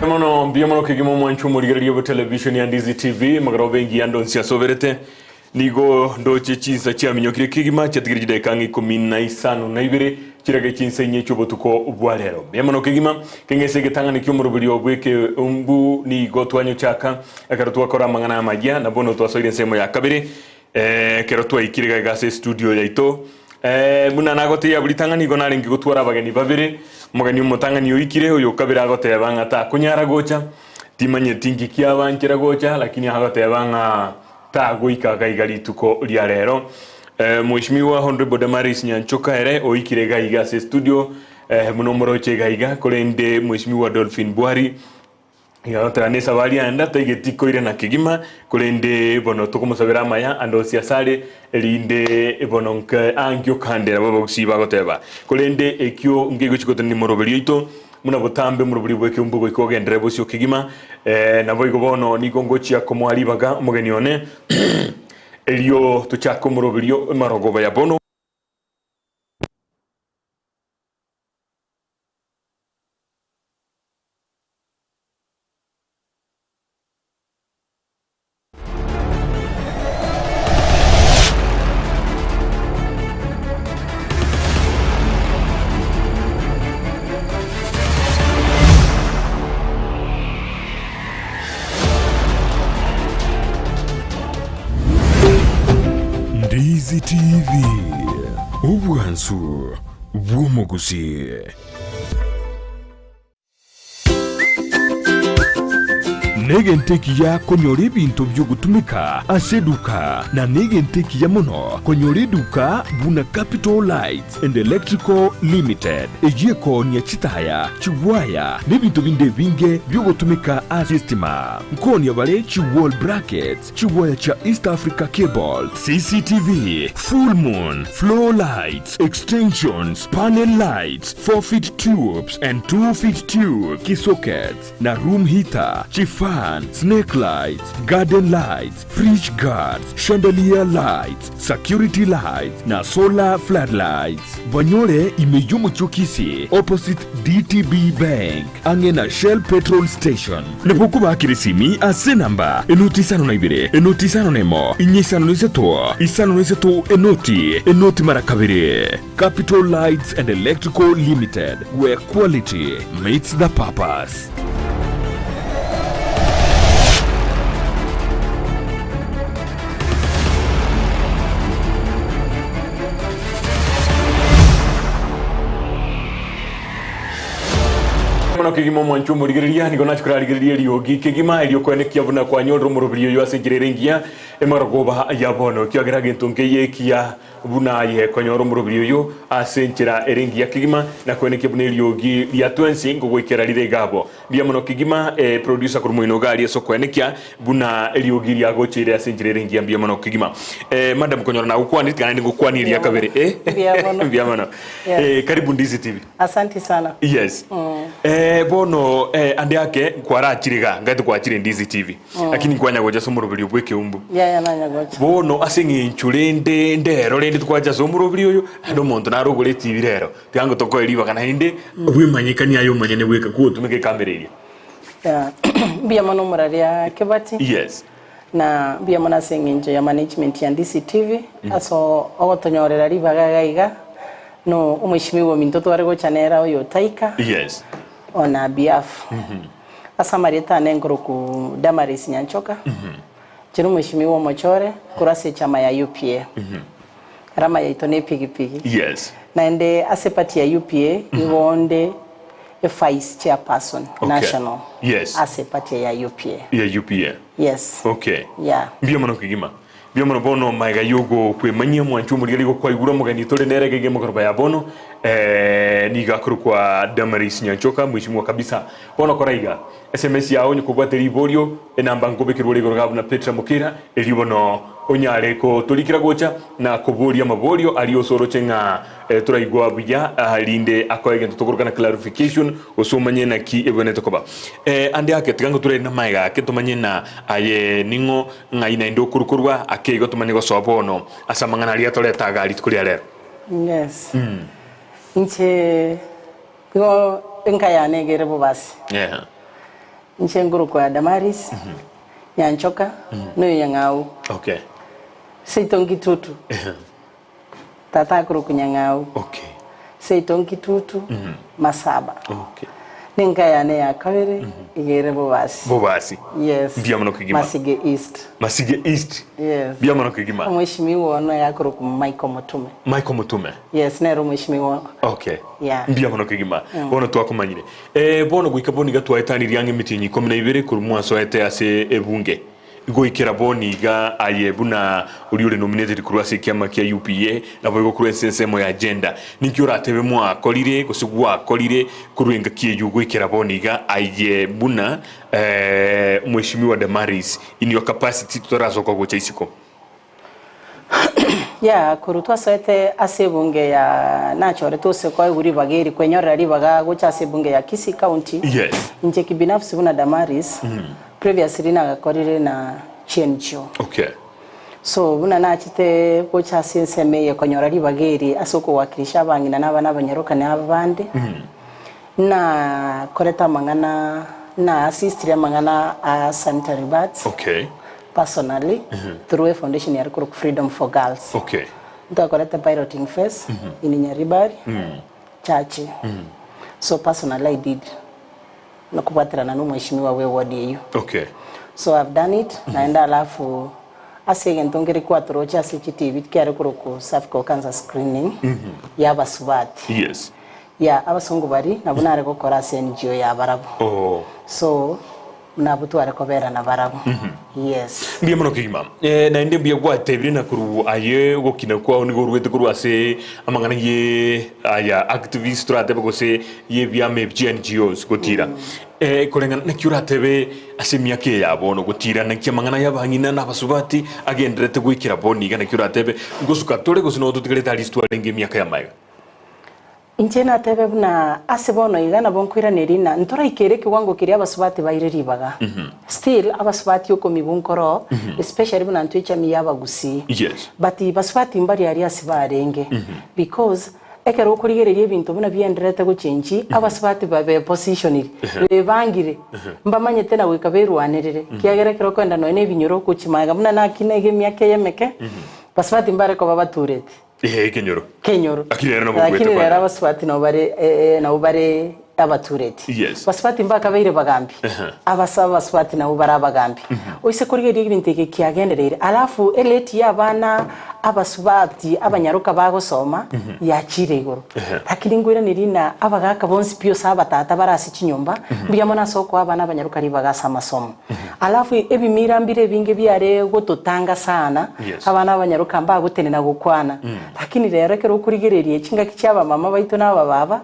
Mono mbuya mono kegima omwancho omorigereria bwe television ya Ndizi TV magara obe engiya ndonsi asoberete nigo ndoche chinsa chiaminyokire kegima chiatigire chidakika ang'e ikomi na isano na ibere chirage chinsa inye chi'obotuko bwa rero mbuya mono kegima keng'ese egetang'ani ki'omoroberio bw'ekeumbu nigo twanyochaka ekero twakora amang'ana amayia na bono twasoire ensemo ya kabere Ekero twaikire gaiga ase estudio yaito, buna nagotebia buri tang'ani igo narenge gotwara abageni babere, omogeni omotang'ani oikire, oyo okabere agoteba ng'a takonyara gocha, timanyeti nki kiabanchera gocha, lakini agoteba ng'a tagoika gaiga rituko ria rero. Mheshimiwa Honourable Damaris Nyanchoka ere oikire gaiga ase estudio, buna omoroche gaiga, korende Mheshimiwa Dolphin Bwari, Iga nesabari aenda taigeti koirana kegima, korende bono tokomosabera amaya ande onsi asare, erinde bono nke ankio kande nabo abagusii bagoteba. Korende ekio nkegochi gotenenia omoroberio oito, buna botambe omoroberio bw'ekeumbu goika ogenderere bosio kegima. Naboigo bono nigo ngochia komoa ribaga omogeni one, erio tochake omoroberio emarogoba ya bono. Ndizi TV, obwansu bw'omogusii. Negento ekiya konyora ebinto bi'ogotumeka ase eduka, na negento ekiya mono konyora eduka buna Capital Lights and Electrical Limited, eyio ekoonia chitaya, chigwaya, na ebinto binde ebinge bi'ogotumeka ase estima. Nkoonia bare chi wall brackets, Chigwaya chia East Africa Cable, CCTV, Full Moon, Floor Lights, Extensions, Panel Lights, 4 feet tubes and 2 feet tube, Key Sockets, na Room Heater, Chifan, Snake Lights, Garden Lights, Fridge Guards, Chandelier Lights, Security Lights, na Solar Floodlights. Banyore ime y'omochie o Kisii, opposite DTB Bank. Ang'e na Shell Petrol Station. Nabo okobakera esimi ase enamba enoti isano na ibere, enoti isano na emo, inye isano na isato, isano na isato, enoti, enoti mara kabere. Capital Lights and Electrical Limited, where quality meets the purpose. Mono kegima omwancho omorigereria, nigo nachia korarigereria eriogi kegima, erio koenekia buna kwanyorire omoroberi oyo ase enchera ere engiya, emarogoba ya bono, ekiagera gento nkeiyo ekiya buna aye konyora omoroberi oyo ase enchera ere engiya kegima, na koenekia buna eriogi ria twensi nkogoikera rire iga abwo. Mbuya mono kegima, eh, producer korwa moino iga aria ase okoenekia buna eriogi riagocheire ase enchera ere engiya mbuya mono kegima. Eh, madam konyora nagokwanire tiga naende ngokwanie eria kabere. Eh, Mbuya mono. mbuya mono. Yes. Eh, karibu Ndizi TV. Asanti sana. Yes. Eh, bono eh, ande ake nkwarachire iga ngaete kwachire Ndizi TV. Lakini nkwanya gocha ase omoroberio bw'ekeumbu. Yaya nanya gocha. Bono ase eng'encho rende ndero rende twacha ase omoroberi oyo, naende omonto nare ogore etibi rero, tiga ngo tokoe ribaga naende bwemanyekanie aye omonyene bweka kogotumeka ekamera eria. Yeah. Mbuya mono omoraria Kibati. Yes. Na mbuya mono ase eng'encho ya management ya Ndizi TV ase ogotonyorera ribaga iga iga no omweshimiwa ominto tware gocha nere oyo Taika Yes. on our behalf. Ase amarieta ane nkoroku Damaris Nyanchoka, inche nomweshimiwa omochore korwa ase echama ya UPA. Erama yaito ne epigipigi. Yes. Naende ase eparty ya UPA nigo onde evice chairperson Okay. national Yes. ase eparty ya UPA. Ya UPA. Yes. Okay. Yeah. Mbuya mono kegima. Mbuya mono bono maega yogokwemanyia mwanche omorigeri gokwaigure omogeni tore nere gege mogoroba ya bono eh, nigo akorokwa Damaris Nyanchoka mheshimiwa kabisa. Bono kora iga SMS yao onye kobwate riborio enamba nkobekerwa ore igoro gabu na Petra Mokera erio bono onyare gotorikera gocha na koboria amaborio aria osoroche ng'a eh, toraigwa buya ah, rinde akoe egento tokoroka na clarification gose omanye naki ebwenerete koba. Eh, ande ake tiga ngoture namaega ake tomanye na aye ning'o Ng'ai naende okorukorwa ake igo tomanye gosoa bono ase amang'ana aria atoreta igaa rituko ria rero? Yes. Inche igo enka yane iga ere bobasi. Yeah. Inche nkorokwa Damaris Nyanchoka, noyo Nyang'au. Okay. Seito Nkitutu. Tata akorokwa Nyang'au. Okay. Seito Nkitutu, Masaba. Okay. Nenka yane ya kabere iga ere Bobasi. Bobasi. Yes. Mbuya mono kegima. Masige East. Masige East. Yes. Mbuya mono kegima. Omweshimiwa ono yakorokwa Michael Mutume. Michael Mutume. Yes, nere omweshimiwa ono. Okay. Yeah. Mbuya mono kegima. Bono twakomanyire. Eh, bono goika bono iga twaetanirie ang'e emetienyi ikomi na ibere korwa mwasoete ase ebunge. Goikera bono iga aye buna oria ore nominated korwa ase ekiama kia UPA, naboigo korwa ase ensemo ya gender. Ninki oratebe mwakorire gose gwakorire korwa engaki eyio goikera bono iga aye buna eh, Mheshimiwa Damaris in your capacity totarasoka gocha isiko? Yeah, korwa twasoete ase ebunge ya nachorete ose koegwa ribaga eri kwenyorera ribaga gocha ase ebunge ya Kisii County. Yes. Inche kibinafsi buna Damaris, previously nagakorire na chiNGO. Okay. So buna nachete gocha ase ensemo eye konyora ribaga eri ase okowakilisha abang'ina na abana abanyaroka na abande, nakorete amang'ana na assistire amang'ana a sanitary pads. Okay. Personally, through a foundation yare korokwa Freedom for Girls. Okay. Ntwakorete piloting phase in Nyaribari church. So personally I did nokobwaterana na omweshimiwa bwe ward eyio. Okay. So I've done it naende alafu ase egento nkere kwatoroche ase chitibi kiare korokwa cervical cancer screening ya abasubati. Yes. Yeah, abasongo baria nabwo nare gokora ase NGO ya barabwo. Oh. So Nabwo tware kobera nabarabwo. Yes. Mbuya mono kegima. Eh, naende mbuya gwatebire na korwa aye ogokina kwao nigo oruete korwa ase amang'ana ye aya activist toratebe gose y'ebiama ebi chi NGOs gotira. Eh, koreng'ana naki oratebe ase emiaka eye ya bono gotira naki amang'ana y'abang'ina na abasubati agendererete goikera bono iga naki oratebe ngosuka tore gose nogo totigarete aria ase twarenge emiaka y'amaega. Inche natebe buna ase bono iga nabo nkoiraneria ng'a ntoraikere ekewango keria abasubati baire ribaga. Still abasubati okomigwa nkoroo, especially buna intwe echami ya abagusii. Yes. But basubati mbari aria ase barenge because ekero okorigereria ebinto buna biendererete gochenchi, abasubati babe positioniri, bebangire, mbamanyete na goika berwanerere, ekiagera ekero okoenda nonya na ebinyoro gochia magega buna nakina iga emiaka eye emeke, basubati mbare koba batureti. Ee, ekenyoro. Kenyoro. Lakini rero nabo ogwete Lakini rero kwanza. abasubati nabo bare eh, nabo bare abatureti. Yes. Basubati mbakabeire bagambi. Ehe. Abasa abasubati nabo bare abagambi. Oise korigereria egento eke kiagendereire. Alafu erate ya abana abasubati abanyaroka bagosoma yachire igoro. Ehe. Lakini nkoiraneria ng'a abagaka bonsi pi ase abatata bare ase chinyomba, mbuya mono ase okoa abana abanyaroka ribaga ase amasomo. Alafu ebimira mbire ebinge biare gototanga sana, Yes. abana abanyaroka mbagotenena gokwana. Lakini rero ekero okorigereria chingaki chia abamama baito na abababa,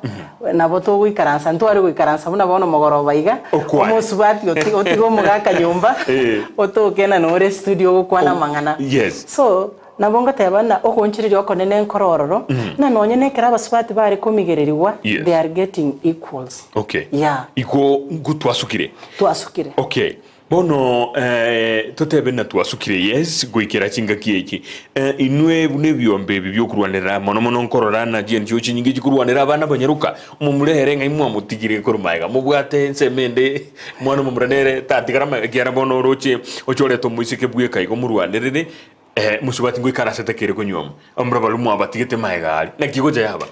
nabo togoikaransa, ntware goikaransa buna bono mogoroba iga, Okwane. omosubati oti otige omogaka nyomba, Eh. otoke na nore studio ogokwana amang'ana. Yes. So, nabo ngoteba ng'a ogoonchoreria okonene nkore ororo, ng'a nonye na ekero abasubati bare komigererigwa, Yes. they are getting equals. Okay. Yeah. Igo ngotwasukire. Twasukire. Okay. Bono eh, totebe ng'a twasukire yes, goikera chingaki echi. Eh, inwe buna ebiombe ebi biokorwanerera mono mono nkorora na chiensio chinyinge chikorwanera abana abanyaroka, omomura ere ng'ai mwamotigire korwa magega, mobwate ensemo ende mwana omomura nere tatigara magega ekiagera bono oroche ochorete omoiseke bweka igo morwanerere, eh, mosubati ngoikarasete kere konyuoma, abamura baria mwabatigete magega aria, naki gocha yaba?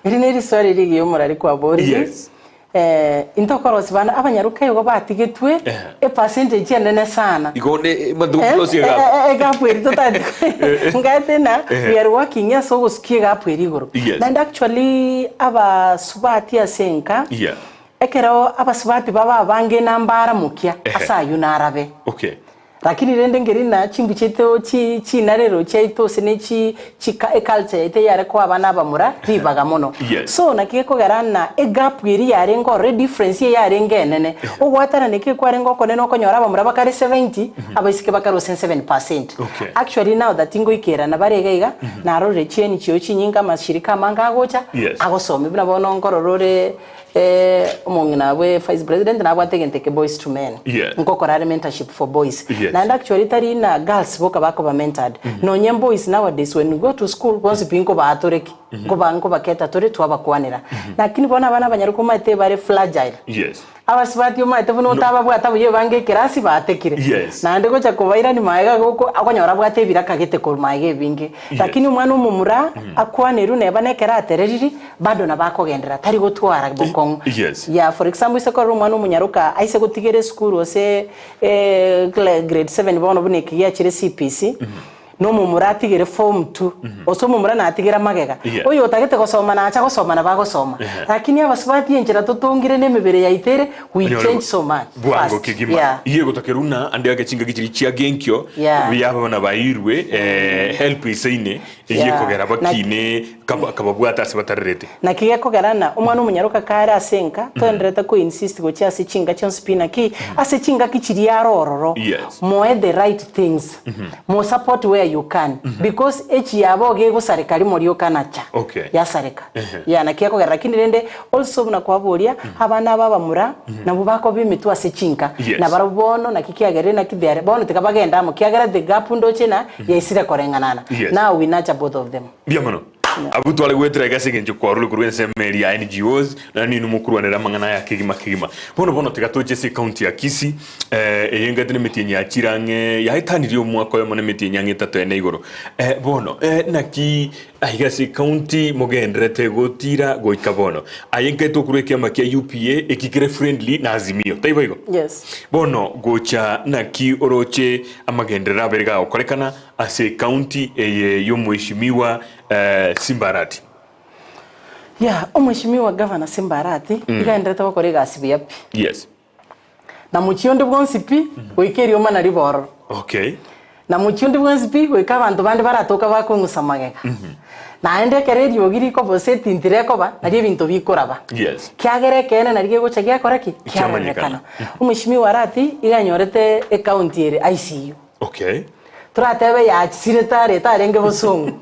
Eri neriswali rigiya omorari kwaboririe. Yes. Eh, intokorosia bana abanyaroka igo batigetwe Eh. epercentage enene sana. Igo ne Eh, matukurosia eh, egapu. eh, egapu eri totari ngaete na Eh. we are working ase ogosukia egapu eri igoro. Yes. Naende actually abasubati ase enka Yeah. ekero abasubati babe abange enamba aramokia Ehe. ase aywo narabe. Okay. Lakini rende nkeri na chimbu chiaito chi chinarero chiaito ase ne chi chika eculture yaito eyare koa abana abamura ribaga mono. Yes. So naki gekogera ng'a egap eria yarenge ororo edifference eyarenge enene, ogwatanana eke kwarenge okonene okonyora abamura bakare 70, abaiseke bakare gose 7%. Okay. Actually now that ngoikerana bare iga iga, narorire chiNGO chinyinge amashirika amange agocha, Yes. agosomia buna bono nkorora ore Omong'ina bwe vice president nabwate egento eke boys to men. Yes. Nkokora are mentorship for boys. Yes. Naende actually tari na girls boka bakoba mentored. Nonye boys nowadays when you go to school bonsi pi nkobaa tore ki? Nkoba nkobaketa tore twabakwanera. Lakini bono abana abanyaroka omanyete bare fragile. Yes. Abasubati omanyete buna otababwata buya ebange ekerasi batekire. Yes. Naende gocha kobairani maega goko okonyora abwate ebiraka gete korwa maega ebinge. Yes. Lakini omwana omomura akwanerwe neba nekero atereriri bado nabo akogenderera tari gotwara bokong'u. Yes. Yeah, for example ise korora omwana omonyaroka aise gotigera esukuru gose grade seven bono buna eke giachire CPC, na omomura atigere form two, gose omomura natigere magega, Yeah. oyo otagete gosoma nacha gosoma nabo agosoma. Ehe. Lakini abasubati enchera totongire na emebere yaito ere, we Onyore change so much bwango fast. kegima Yeah. iye gotakerwa na ande ake chingaki chiria chia genkio Yeah. biaba buna bairwe eh, help isaine eye Yeah. ekogera Na- bakine kaba- kababwate ase batarerete Naki gekogera ng'a omwana omonyaroka kare ase enka, toenderete ko-insist gochia ase chinka chionsi pi naki ase chingaki chiria are ororo, Yes. moe the right things, mo support where you can, because echiabo gegosareka rimo rioka nacha, Okay. yasareka. Ehe. Yeah, naki gekogera lakini rende also buna kwaboria, abana aba abamura, nabwo bakoba emetwe ase chinka, Yes. nabarabwo bono naki kiagerire naki they are bono tiga bagende amo kiagera the gap ndoche ng'a yaisire koreng'anana. Yes. Now we nurture both of them. Mbuya mono. Abwo tware goetera iga ase engencho kwarure korwa ensemo eria ya NGOs, naende ninwe mokorwanera amang'ana aya kegima kegima. Bono bono tiga toche ase ecounty ya Kisii, eh, eye engate na emetienyi ya chire ang'e yaetanirie omwaka oyomo na emetienyi ang'e etato ene igoro. Eh, bono eh, naki aiga ase ecounty mogendererete gotira goika bono? Aye nkaete okorwa ekiama kia UPA eki kere friendly na Azimio, taibo igo? Yes. Bono gocha naki oroche amagenderero abere gagokorekana Ase ecounty eye y'omweshimiwa Simba Arati. Yeah, omweshimiwa Governor Simba Arati iga aenderete gokora egasi buya pi. Yes. Na mochie onde bwonsi pi goika erioma nario bororo. Okay. Na mochie onde bwonsi pi goika abanto bande baratoka bakong'usa magega. Naende ekero eriogi rikoba gose etintira ekoba nario ebinto bikoraba. Yes. Kiagera ekeene nario kegocha giakora ki? Kiamanyekana. Kiarorekana. Omweshimiwa Arati iga anyorete ecounty ere ICU. Okay. Toratebe yachisire tare tarenge bosongo.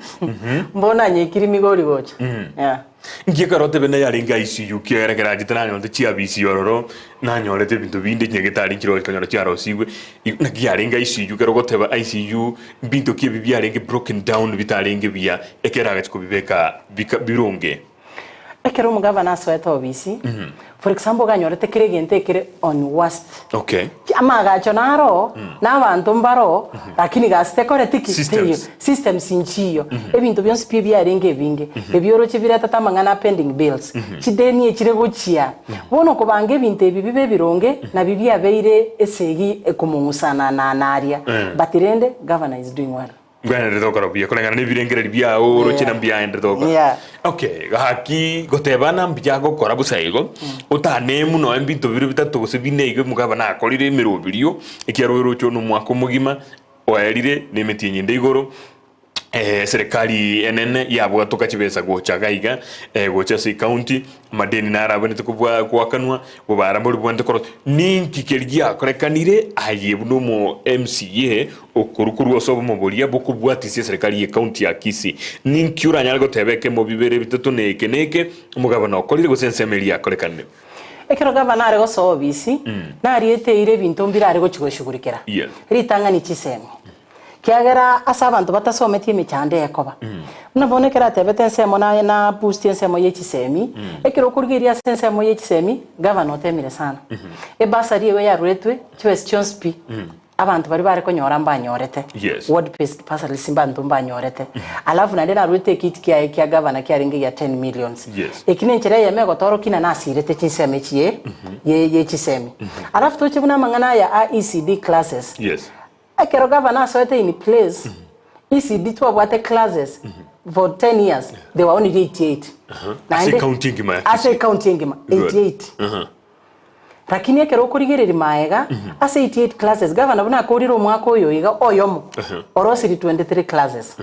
Mbono anyekiri migori gocha. Yeah. Nki ekero otebe nayarenge ICU kiagera ekero achete nanyorete chiabisi ororo, nanyorete ebinto binde chinyagitari nchire okonyora chiarosigwe, naki yarenge ICU ekero ogoteba ICU mbinto ki ebi biarenge broken down bitarenge buya ekero agachi kobibeka bika bironge? Ekero omogavana asoete obisi, for example oganyorete kera egento ekere on worst. Okay. Amagacho naro, na abanto mbaro, lakini gasi tekoreti ki? Systems. Teiyo. Systems nchiyo. Ebinto bionsi pi ebiarenge ebinge, ebioroche biretete amang'ana a pending bills, chideni echire gochia. Bono okobanga ebinto ebi bibe ebironge, nabio biabeire esegi ekomong'usana na na aria. But rende, governor is doing well. Mbwenerete gokora buya koreng'ana nebirengererio biao oroche na mbiaenderete gokora. Yeah. Okay, gaki gotebana mbuya gokora bosa igo, otanemu nonya ebinto bire bitato gose bine iga omogaba nakorire emeroberio, ekiagera oroche one omwaka omogima, oerire na emetienyi ende igoro, serikali enene yabwatoka chibesa gocha iga iga, gocha ase ecounty, Amadeni naro abwenerete kobua goakanwa, obobara mbori bobwenerete koroswa. Ninki keria giakorekanire aye buna omo MCA okorwa korwa ase obomo boria bokobwatisia eserekari ye county ya Kisii? Ninki oranyare goteba ekemo bibere bitato na eke na eke omogabana okorire gose ensemo eria yakorekanire? Ekero gavana are gosoa obisi, narieteire ebinto mbire are gochia goshugurikera. Yes. Ritang'ani chisemi. Kiagera ase abanto batasometi emechando ekoba. Buna bono ekero atebete ensemo naye na boost ensemo ye chisemi, ekero okorigereria ase ensemo ye chisemi, gavana otemire sana. Ebursary eye yaruetwe, chibesa chionsi pi, abanto baria bare konyora mbanyorete. Yes. Ward based bursaries mbanto mbanyorete. Alafu naende naruete ekiti kiaye kia gavana kiarenge gia 10 millions. Yes. Eki nenchera eyemo egotorokia ng'a nasirete chinsemo echi ye ye ye chisemi. Alafu toche buna amang'ana aya a ECD classes. Yes. Ekero gavana asoete in place, ECD twabwate classes for 10 years, they were only 88. Ase ecounty engima ya Ase Kisii. ecounty engima, Good. 88. Lakini ekero okorigereria maega, ase 88 classes, gavana buna akorire omwaka oyo iga oyomo, orosirie 23 classes.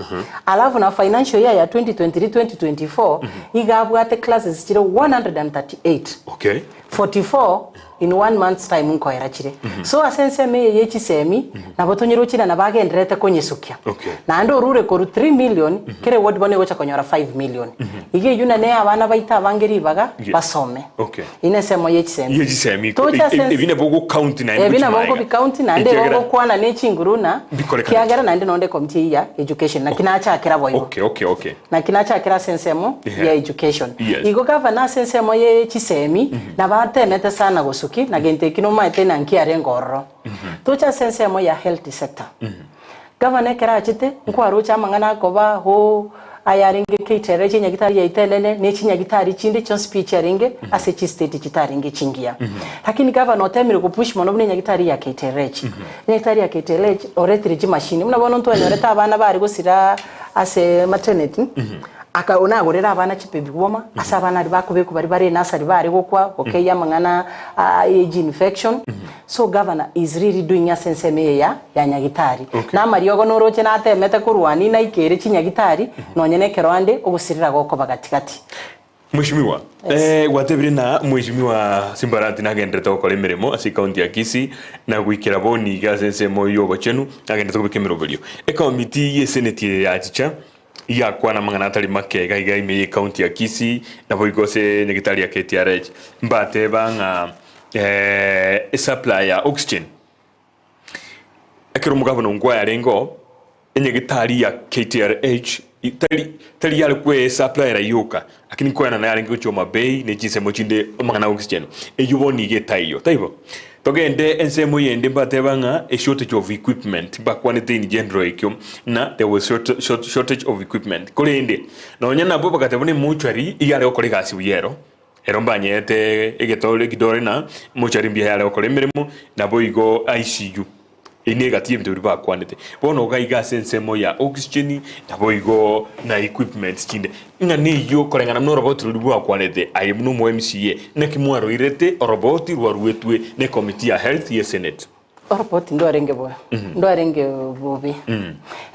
Alafu na financial year ya 2023-2024, iga abwate classes chire 138. Okay. 44 in one month's time nkoera chire. So ase ensemo eye ye chisemi, nabo tonyerochire na bagendererete konyesukia. Okay. Naende orure korwa 3 million, kera eward bono egocha konyora 5 million. Iga eyio na neye abana baito abange ribaga, Yes. basome. Okay. Eyio nensemo ye chisemi. Ye chisemi iko- Tocha ase e- ebi nabo ogocounti naende Ebi gochia nabo maega. okobicounti naende igo Ekiagera- ogokwana ne chinguru na Bikorekane. kiagera naende nonde ecommittee eyio ya education naki nachakera boigo. Okay, okay, okay. Naki nachakera ase ensemo Ehe. ya education. Yes. Igo gavana ase ensemo ye chisemi nabatemete sana gosukia. asuki na gento eki nomaete na nkiarenge ororo. Toche ase ensemo ya health sector. Gavana ekero achete, nkwaroche amang'ana akoba hoo ayarenge keiterere chinyagitari yaito enene ne chinyagitari chinde chionsi pi chiarenge ase chistate chitarenge chingiya. Lakini gavana otemire gopush mono buna enyagitari ya KTRH. Enyagitari ya KTRH oretire chimashini buna bono ntwanyorete abana bare gosira ase maternity aka nagorera abana chibaby warmer ase abana aria bakobekwa baria bare enursery bare gokwa gokeyia amang'ana age infection. So governor is really doing ase ensemo eye ya ya nyagitari. Okay. Na amariogo noroche natemete korwania naikere chinyagitari nonye nekero ande ogosirera gokoba gatigati. Mheshimiwa, Yes. eh, gwatebire na Mheshimiwa Simbarati nagenderete gokora emeremo ase ekaunti ya Kisii na goikera bono iga ase ensemo y'obochenu nagenderete kobeka emeroberio. Ekomiti y'eseneti eye yachicha yakwana amang'ana atari make iga iga ime y'ecounty ya Kisii naboigo ase nyagetari ya KTRH mbateba ng'a esupply ya oxygen ekero omogabana Ongwae arenge oo enyagetari ya KTRH tari tari yare kwesupplyera yoka lakini nkoenana yarenge gochia Homa Bay ne chinsemo chinde amang'ana ya oxygen eywo bono iga etaiyo taibo? Togende ensemo eyende mbateba ng'a a shortage of equipment, mbakwanete in general ekio ng'a there was shortage of equipment. Korende nonya nabwo bagateba buna emochari iga yare gokora egasi buya ero, ero mbanyete egetore ekidore na emochari mbuya yare gokora emeremo, naboigo ICU. Eyio negati y'ebinto biria bakwanete. Bono iga iga ase ensemo ya oxygen, naboigo na equipments chinde, ng'a neyio koreng'ana buna oroboti roria bwakwanete aye buna omo MCA, naki mwaroirete oroboti rwaruetwe ne committee ya health ye senate? Oroboti ndwarenge bobe, ndwarenge bobe.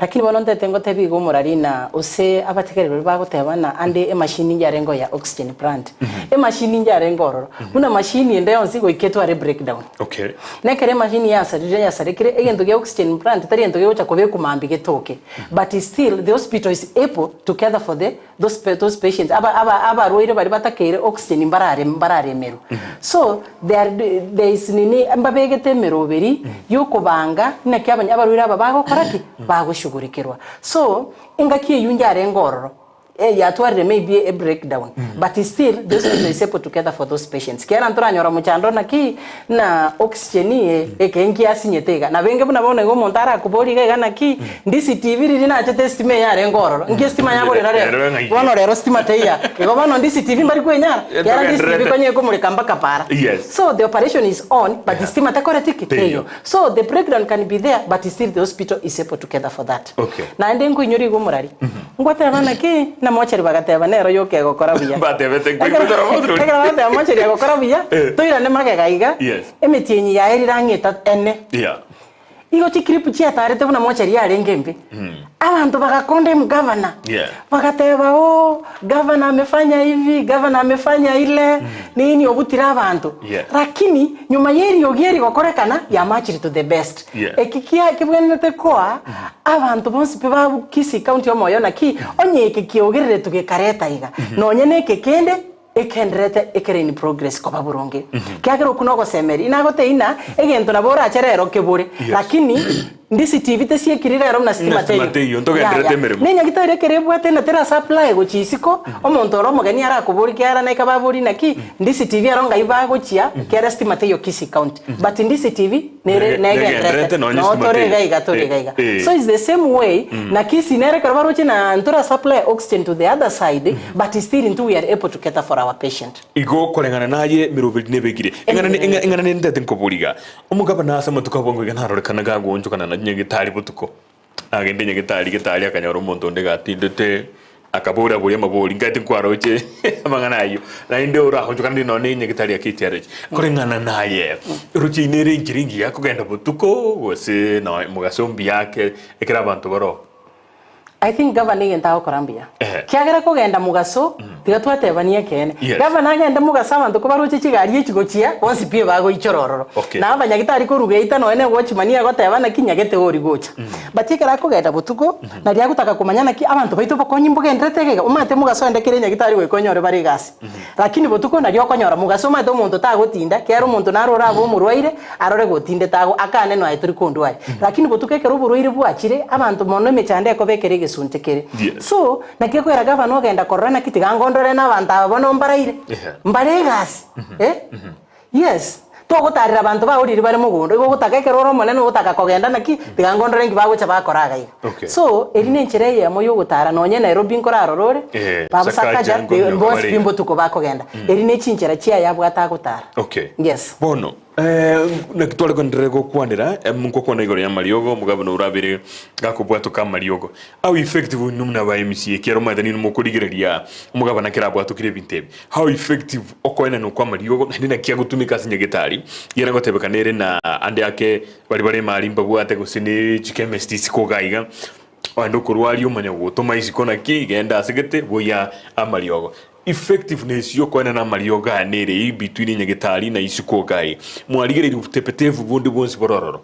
Lakini bono ntete ngotebi iga omorari na ose abategereri baria bagoteba ng'a ande emachine yarenge ya oxygen plant, emachine yarenge ororo, buna machine ende yonsi goika etware breakdown. Okay. Na ekero emachine yasarire yasarekire, egento gia oxygen plant tari egento gegocha kobekwa mambia getoke, but still the hospital is able to cater for the those those patients aba aba abarwaire baria batakeire oxygen mbarare mbararemerwe. So there are there is nini mbabegete emeroberi yokobanga naki abanya abarwaire aba bagokora ki? Bagoshughulikerwa. So engaki eywo njarenge ororo. Eh yatwarire maybe a breakdown but still the hospital is able to cater for those patients kiagera ntoranyora mochando naki na oxygen eye eke nkiasinyete iga nabo enge buna bono iga omonto arakoborie iga iga naki ndisi TV riria nachete estima eye yarenge ororo nki estima yaborera rero Rero ng'ai? bono rero stima teiya igo bono ndisi TV mbari kwenyara kiagera ndisi TV Togendererete. konya ekomoreka mpaka para Yes. so the operation is on but Yeah. stima tekoreti ki Teiyo. teiyo so the breakdown can be there but still the hospital is able to cater for that Okay. Naende nkoinyora iga omorari, ngoteba naki? Namocheri bagateba nero yoka egokora buya. Batebete Ekero nkoigwete oroboti roria. ekero bateba mocheri agokora buya, Eh. toirane magega iga, Yes. emetienyi yaerire ang'e etato ene. Yeah. Igo chiclip chiatarete buna mocheri yarenge embe. Abanto bagacondemn gavana. Yeah. Bagateba ooh, gavana amefanya hivi, gavana amefanya ile, nini obutire abanto. Yeah. Lakini nyuma ya eriogi eri gokorekana, yamachire to the best. Yeah. Eki kia kebwenerete koa abanto bonsi pi ba Kisii County omoyo naki onye eke kiogereretwe gekareta iga nonye na eke kende ekenderete ekere in progress koba boronge. Kiagera okwo nogosemeria inagotebia ng'a egento nabo orache rero kebore Yes. lakini ndisi TV tesiekiri rero buna sitima Buna sitima teiyo. teiyo, ntogenderete Yaya. emeremo. Ne nyagitari ekero ebwate na tera supply gochia isiko, omonto ore omogeni arakoborie kiagera naika baborie naki ndisi TV aro ngai bagochia kiagera sitima teiyo Kisii County. But ndisi TV nere Nege- negenderete negenderete nonye noo sitima tore teiyo. iga iga tore Eh, iga iga. eh. So it's the same way na Kisii nere ekero baroche na ntora supply oxygen to the other side but still intwe we are able to cater for our patient. Igo koreng'ana naye emeroberi nebekire. Eng'ana ne- eng'a- eng'ana nentete nkobori iga, omogabana ase amatuko abwo iga narorekana gagoonchokana na nyagetari botuko. Agende nyagetari getari akanyora omonto onde gatindete, akabora boria amabori, nkaete nkwaroche amang'ana ayio. Naende oraonchokane nonye na nyagetari ya KTRH. Koreng'ana naye, roche ine ere enchera engiya kogenda botuko gose nonya mogaso mbuya ake ekero abanto baroo. I think gavana egento agokora mbuya. Ehe. Kiagera kogenda mogaso, tiga twatebania ekeene. Yes. Gavana agende mogaso abanto kobaroche chigari echi gochia, bonsi pi bagoichora ororo. Okay. Na abanyagitari korwa geita nonya na ewatchman agoteba naki nyagete ori gocha. But ekero akogenda botuko, naria agotaka komanya naki abanto baito obokonyi mbogenderete iga iga, omanyete mogaso onde kere nyagitari goika onyore bare egasi. Lakini botuko naria okonyora mogaso omanyete omonto tagotinda, kiagera omonto naro orabe omorwaire, Arore gotindete agwo, akane nonya tori kondwaria. Lakini botuko ekero oborwaire bwachire, abanto mono emechando ekoba ekero egesunte kere. Yes. So, naki ekwera gavana ogenda korora naki tiga ngondore na abanto aba bono mbaraire. Yeah. Mbare egasi. Eh? Yes. Togotarera abanto bao riria bare mogondo, igo ogotaka ekero ore omonene ogotaka kogenda naki, tiga ngondore nki bagocha bakora iga iga. Okay. So, eri nenchera eyemo yogotara nonye Nairobi nkorarora ore, Eh, babu Sakaja Sakaja, nkomioka bonsi bare pi iga. mbotuko bakogenda. Eri ne chinchera chiaye abwate agotara. Okay. Yes. Bono, eh, naki tware koenderera gokwanera, em, ngokwana igoro y'amariogo, omogabana orabere gakobwatoka amariogo. How effective inwe buna aba MCA, ekiagera omanyete ninwe mokorigereria omogabana ekero abwatokire ebinto ebi. How effective okoenanwa kw'amariogo naende naki agotumeka ase nyagetari, ekiagera ngotebekana ere na ande ake baria bare emari mbabwate gose ne chichemist isiko iga iga, oende okorwaria omanye gotoma isiko naki genda ase gete boyia amariogo. Effectiveness y'okoenana amariogo aya nere eye between enyagetari na isiko iga iga. Mwarigereiri obotepetevu bonde bwonsi bore ororo?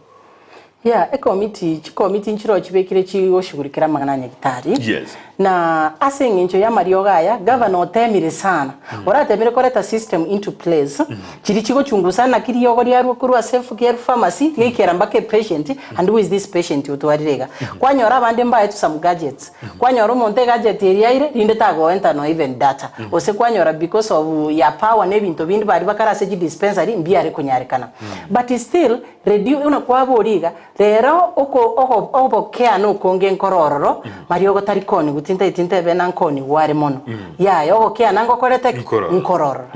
Yeah, ekomiti, chikomiti nchiroo chibekire chigoshughulikera amang'ana a nyagitari. Yes. Na ase eng'encho y'amariogo aya, gavana otemire sana. Oratemire koreta system into place, chiria chigochungusa naki riogo riarwa korwa ase efu pharmacy, riaikera mpaka epatient, and who is this patient otwarire iga. Kwanyora abande mbaetwe some gadgets, kwanyora omonto egadget eria aire, rinde tagoenta no even data. Gose kwanyora because of ya power na ebinto binde baria bakare ase chidispensary, mbiare konyarekana. But still, Redio buna kwaboria iga, rero oko ogo ogokeana okonge nkore ororo, mariogo tari konigwa, tintageti ntebe na nkonigwa are mono. Yaya, ogokeana ngokorete ki? Nkore ororo. Nkore ororo.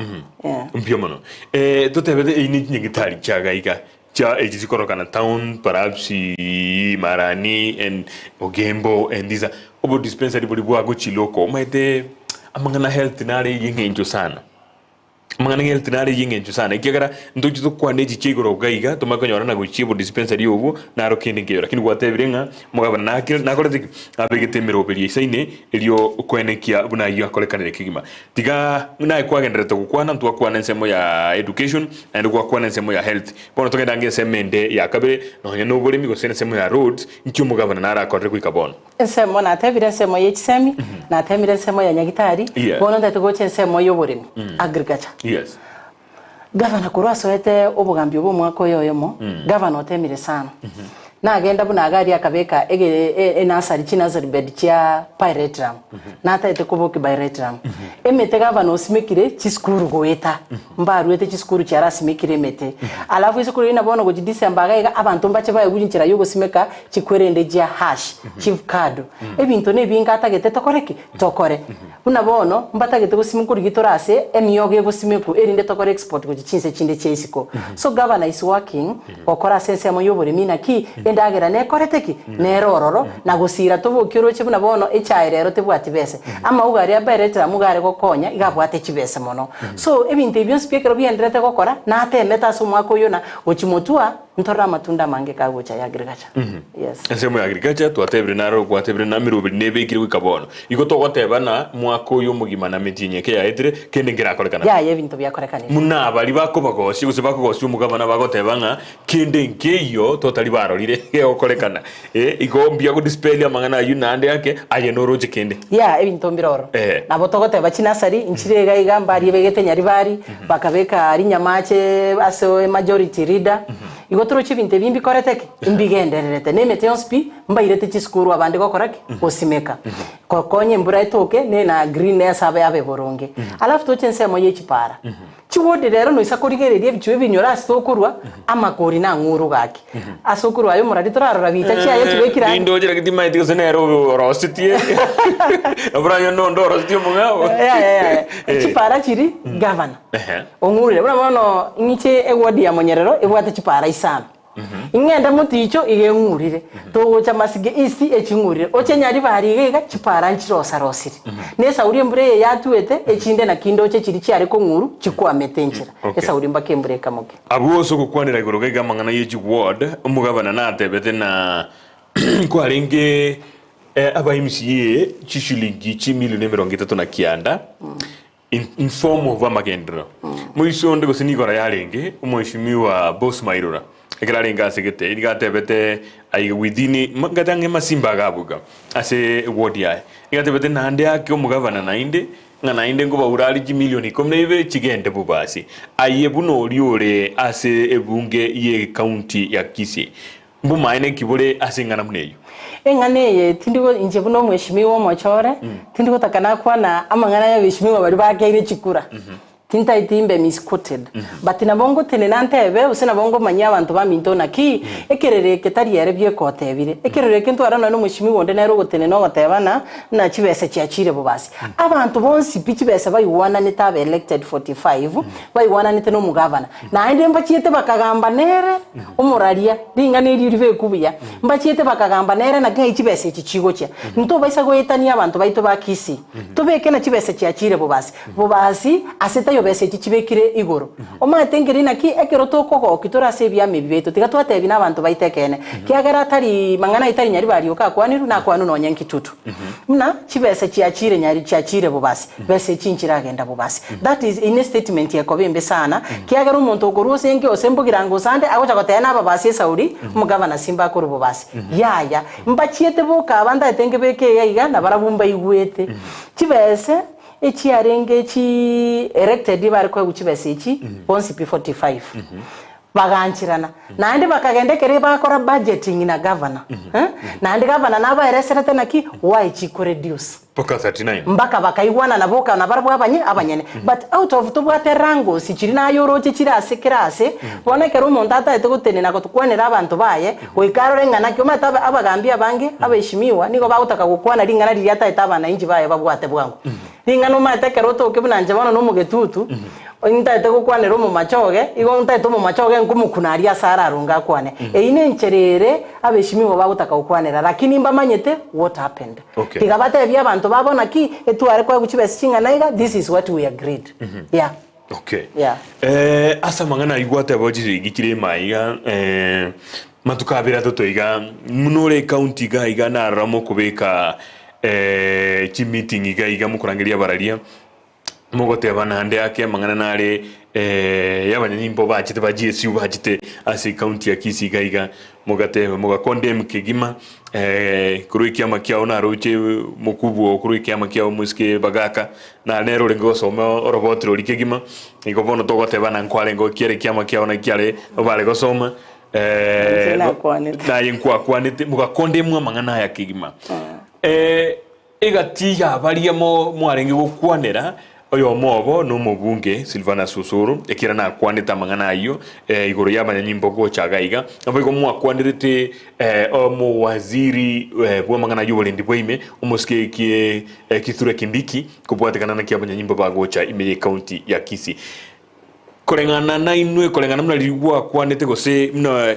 Yeah. Mbuya mono. Eh, totebete eyi ne chinyagitari chiaga iga chia echi chikorokana town perhaps Marani and Ogembo and these obo dispensary boria bwagochi local omanyete amang'ana health nare eyeng'encho sana. Amang'ana ng'ereti nare ay'engencho sana, ekiagera ntoche tokwane echi chia igoro iga iga, tomanye konyora na gochia obodispensary obwo, naro kende nkeiyo. Lakini gwatebire ng'a omogabana nake nakorete ki? Nabegete emeroberio eisaine, erio koenekia buna ayio akorekanire kegima. Tiga naye kwagendererete gokwana, ntwakwana ensemo ya education, naende gwakwana ensemo ya health. Bono togende ange ensemo ende ya kabere, nonya na oboremi gose ensemo ya roads, inki omogabana narakorere goika bono? Ensemo, natebire ensemo ye chisemi, natemire ensemo ya nyagitari, Yeah. bono ntagete gocha ensemo y'oboremi, agriculture. Yes. Gavana korwa asoete obogambi obo omwaka oyo oyomo, gavana otemire sana. Nagenda buna iga aria akabeka ege e- enursery chinursery bed chia pyrethrum, natagete kobokia pyrethrum. Emete gavana osimekire chisukuru goeta, mbaruete chisukuru chiarasimekire emete. Alafu ase korwa bono gochia December iga iga, abanto mbache baegwe chinchera ya ogosimeka Chikwerende chia hash, chivkado, ebinto nebinge atagete tokore ki? Tokore. Buna bono mbatagete gosimekwa rigia tore ase emiogo egosimekwa erinde tokore export gochia chinse chinde chia isiko. So governor is working gokora ase ensemo yoboremi naki endagera nekorete ki? Nere ororo na gosira tobokie oroche buna bono echae rero tebwati bese. Amauga aria aberete amo iga are gokonya iga abwate chibese mono. So ebinto ebi bionsi pi ekero bienderete gokora natemete ase omwaka oyo na gochia motwa Ntorore amatunda amange kagocha ya agriculture. Yes. Ensemo ya agriculture twatebire naro gwatebire na emeroberi nebekire goika bono. Igo togoteba na mwaka oyo omogima na metienyi eke yaetire kende nkerakorekana. Yaya ebinto biakorekanire. Muna baria bakobagosia gose bakogosia omogabana bagoteba ng'a kende nkeiyo totari barorire gegokorekana. Eh, igo mbuya godispel amang'ana ayio naende ake aye noroche kende. Yeah, ebinto mbire ororo. Eh. Nabo togoteba chinasari nchire iga iga mbaria ebegete Nyaribari, bakabeka aria Nyamache ase majority leader. Igo toroche ebinto ebi mbikorete ki? Mbigendererete. Na emete yonsi pi, mbairete chisukuru abande gokora ki? Gosimeka. Gokonya embura etoke, ne na green ase abe abe boronge. Alafu toche ensemo ye chipara. Chiwodi rero noisa korigereria ebichwa ebinyoro ase tokorwa, amakori nang'uru gaki. Ase okorwa aye omorari torarora biita chiaye chibekire ang'e. Nindoche lakini timaeti gose nere orosetie. Nabo oranyore nonde orosetie omong'ao. Yaya yaya. Chipara chiri gavana. Ehe. Ong'urire. Buna bono ng'iche ewodi ya Monyerero ebwate chipara isano. Ing'ende moticho iga eng'urire, togocha Masige East eching'urire, oche Nyaribari iga iga chipara nchirosarosire. Na esauri embura eye yatuete, echinde naki ndoche chiria chiare kong'uru chikwamete enchera. Okay. Esauri mpaka embura ekamoke. Abwo ase ogokwanera igoro gaiga amang'ana ye chiward, omogabana natebete na nkwarenge aba MCA chishilingi chimilioni emerongo etato na kianda In form of amagenderero. Moiso onde gose nigoro yarenge omweshimiwa Boss Mairura ekero arenge ase gete nigo atebete aiga within ngate ang'e masimba iga abwo iga ase eward yaye. Nigo atebete naende ake omogavana naende ng'a naende nkobaura are chimilion ikomi na ibere chigende bobasi. Aye buna oria ore ase ebunge ye ecounty ya Kisii Mbomaene ki bore ase eng'ana buna eyio? Eng'ana eye tindi go inche buna omweshimiwa omochore, tindi gotaka nakwana amang'ana y'abeshimiwa baria bakeire chikura. Tintaeti imbe misquoted, but nabo ngotenena ntebe gose nabo ngomanyia abanto baminto naki ekerero eke tari ere bieka otebire. Ekerero eke ntware nonye na omweshimiwa onde nere ogotenena ogotebana ng'a chibesa chiachire bobasi. Abanto bonsi pi chibesa baigwananete aba elected 45 baigwananete na omogavana. Naende mbachiete bakagamba nere omoraria, ring'ana erio ribeku buya, mbachiete bakagamba nere naki ng'ai chibesa echi chigochia. Ntobaisa goetania abanto baito ba Kisii, tobeke na chibesa chiachire bobasi. Bobasi ase taiyo besa echi chibekire igoro. Omanyete nkeri naki ekero tokogokia tore ase ebiama ebi biaito, tiga twatebia nabanto baito ekeene, kiagera tari mang'ana ayio tari nyari barioka akwanirwe, nakwanwe nonya nkitutu. Buna chibesa chiachire nyari chiachire bobasi, besa echi nchiragenda bobasi. That is ine statement ekoba embe sana, kiagera omonto okorwa ose enke ose mbogirango ose ande agocha goteba nababasi esauri, omogavana simba akorwa bobasi. Yaya, mbachiete boka aba ntaete nkebeke iga iga nabarabwo mbaigwete. Chibese. Echiarenge chi erected bare koegwa chibesa echi bonsi pi 45 bagancherana naende bakagenda ekere bakora budgeting na governor eh, naende governor nabaereserete naki why chiko reduce Mpaka 39. mpaka bakaigwanana boka nabarabwo abanye abanyene but out of tobwate wrangles chiri naye oroche chire ase kera ase bono ekero omonto ataete gotenena gotokwanera abanto baye goika arore ng'a naki omanyete aba abagambi abange abaheshimiwa nigo bagotaka gokwana ring'ana riria ataete abananchi baye babwate bwango. Ring'ana omanyete ekero otoke buna inche bono na omogetutu, ntaete gokwanera omomachoge, igo ntaete omomachoge nkomokuna aria ase araronge akwane. Eyio nenchera ere abaheshimiwa bagotaka gokwanera lakini mbamanyete what happened. Okay. Tiga batebie abanto babo naki etware koegwa chibesa ching'ana iga, this is what we agreed. Yeah. Okay. Yeah. Eh, ase amang'ana ayio gwateba chirigi chire ime iga eh, matuko abere atato iga muna ore ecounty iga iga narora mokobeka eh, chimeeting iga iga mokorangeria abararia mogoteba naende ake amang'ana nare eh, y'abanyanyimbo bachete ba GSU bachete ase ecounty ya Kisii iga iga mogateba mogacondemn kegima Korwa ekiama kiao naroche mokubwa oo, korwa ekiama kiao omosike bagaka, na nere orenge gosoma oroboti roria kegima, igo bono togoteba na nkwarenge oo kiare ekiama kiao naki kiare obare gosoma Inche nakwanete. naye nkwakwanete, mogakondemwa amang'ana aya kegima. Egati y'abaria mwarenge gokwanera, oyomo obo nomobunge Silvanus Osoro, ekiagera nakwanete amang'ana ayio igoro y'abanyanyimbo gocha iga iga. Naboigo mwakwanerete omowaziri bw'amang'ana y'oborendi bwa ime, omosike Kithure Kindiki, kobwatekana naki abanyanyimbo bagocha ime y'ecounty ya Kisii. Koreng'ana nainwe, koreng'ana buna riria gwakwanete, gose buna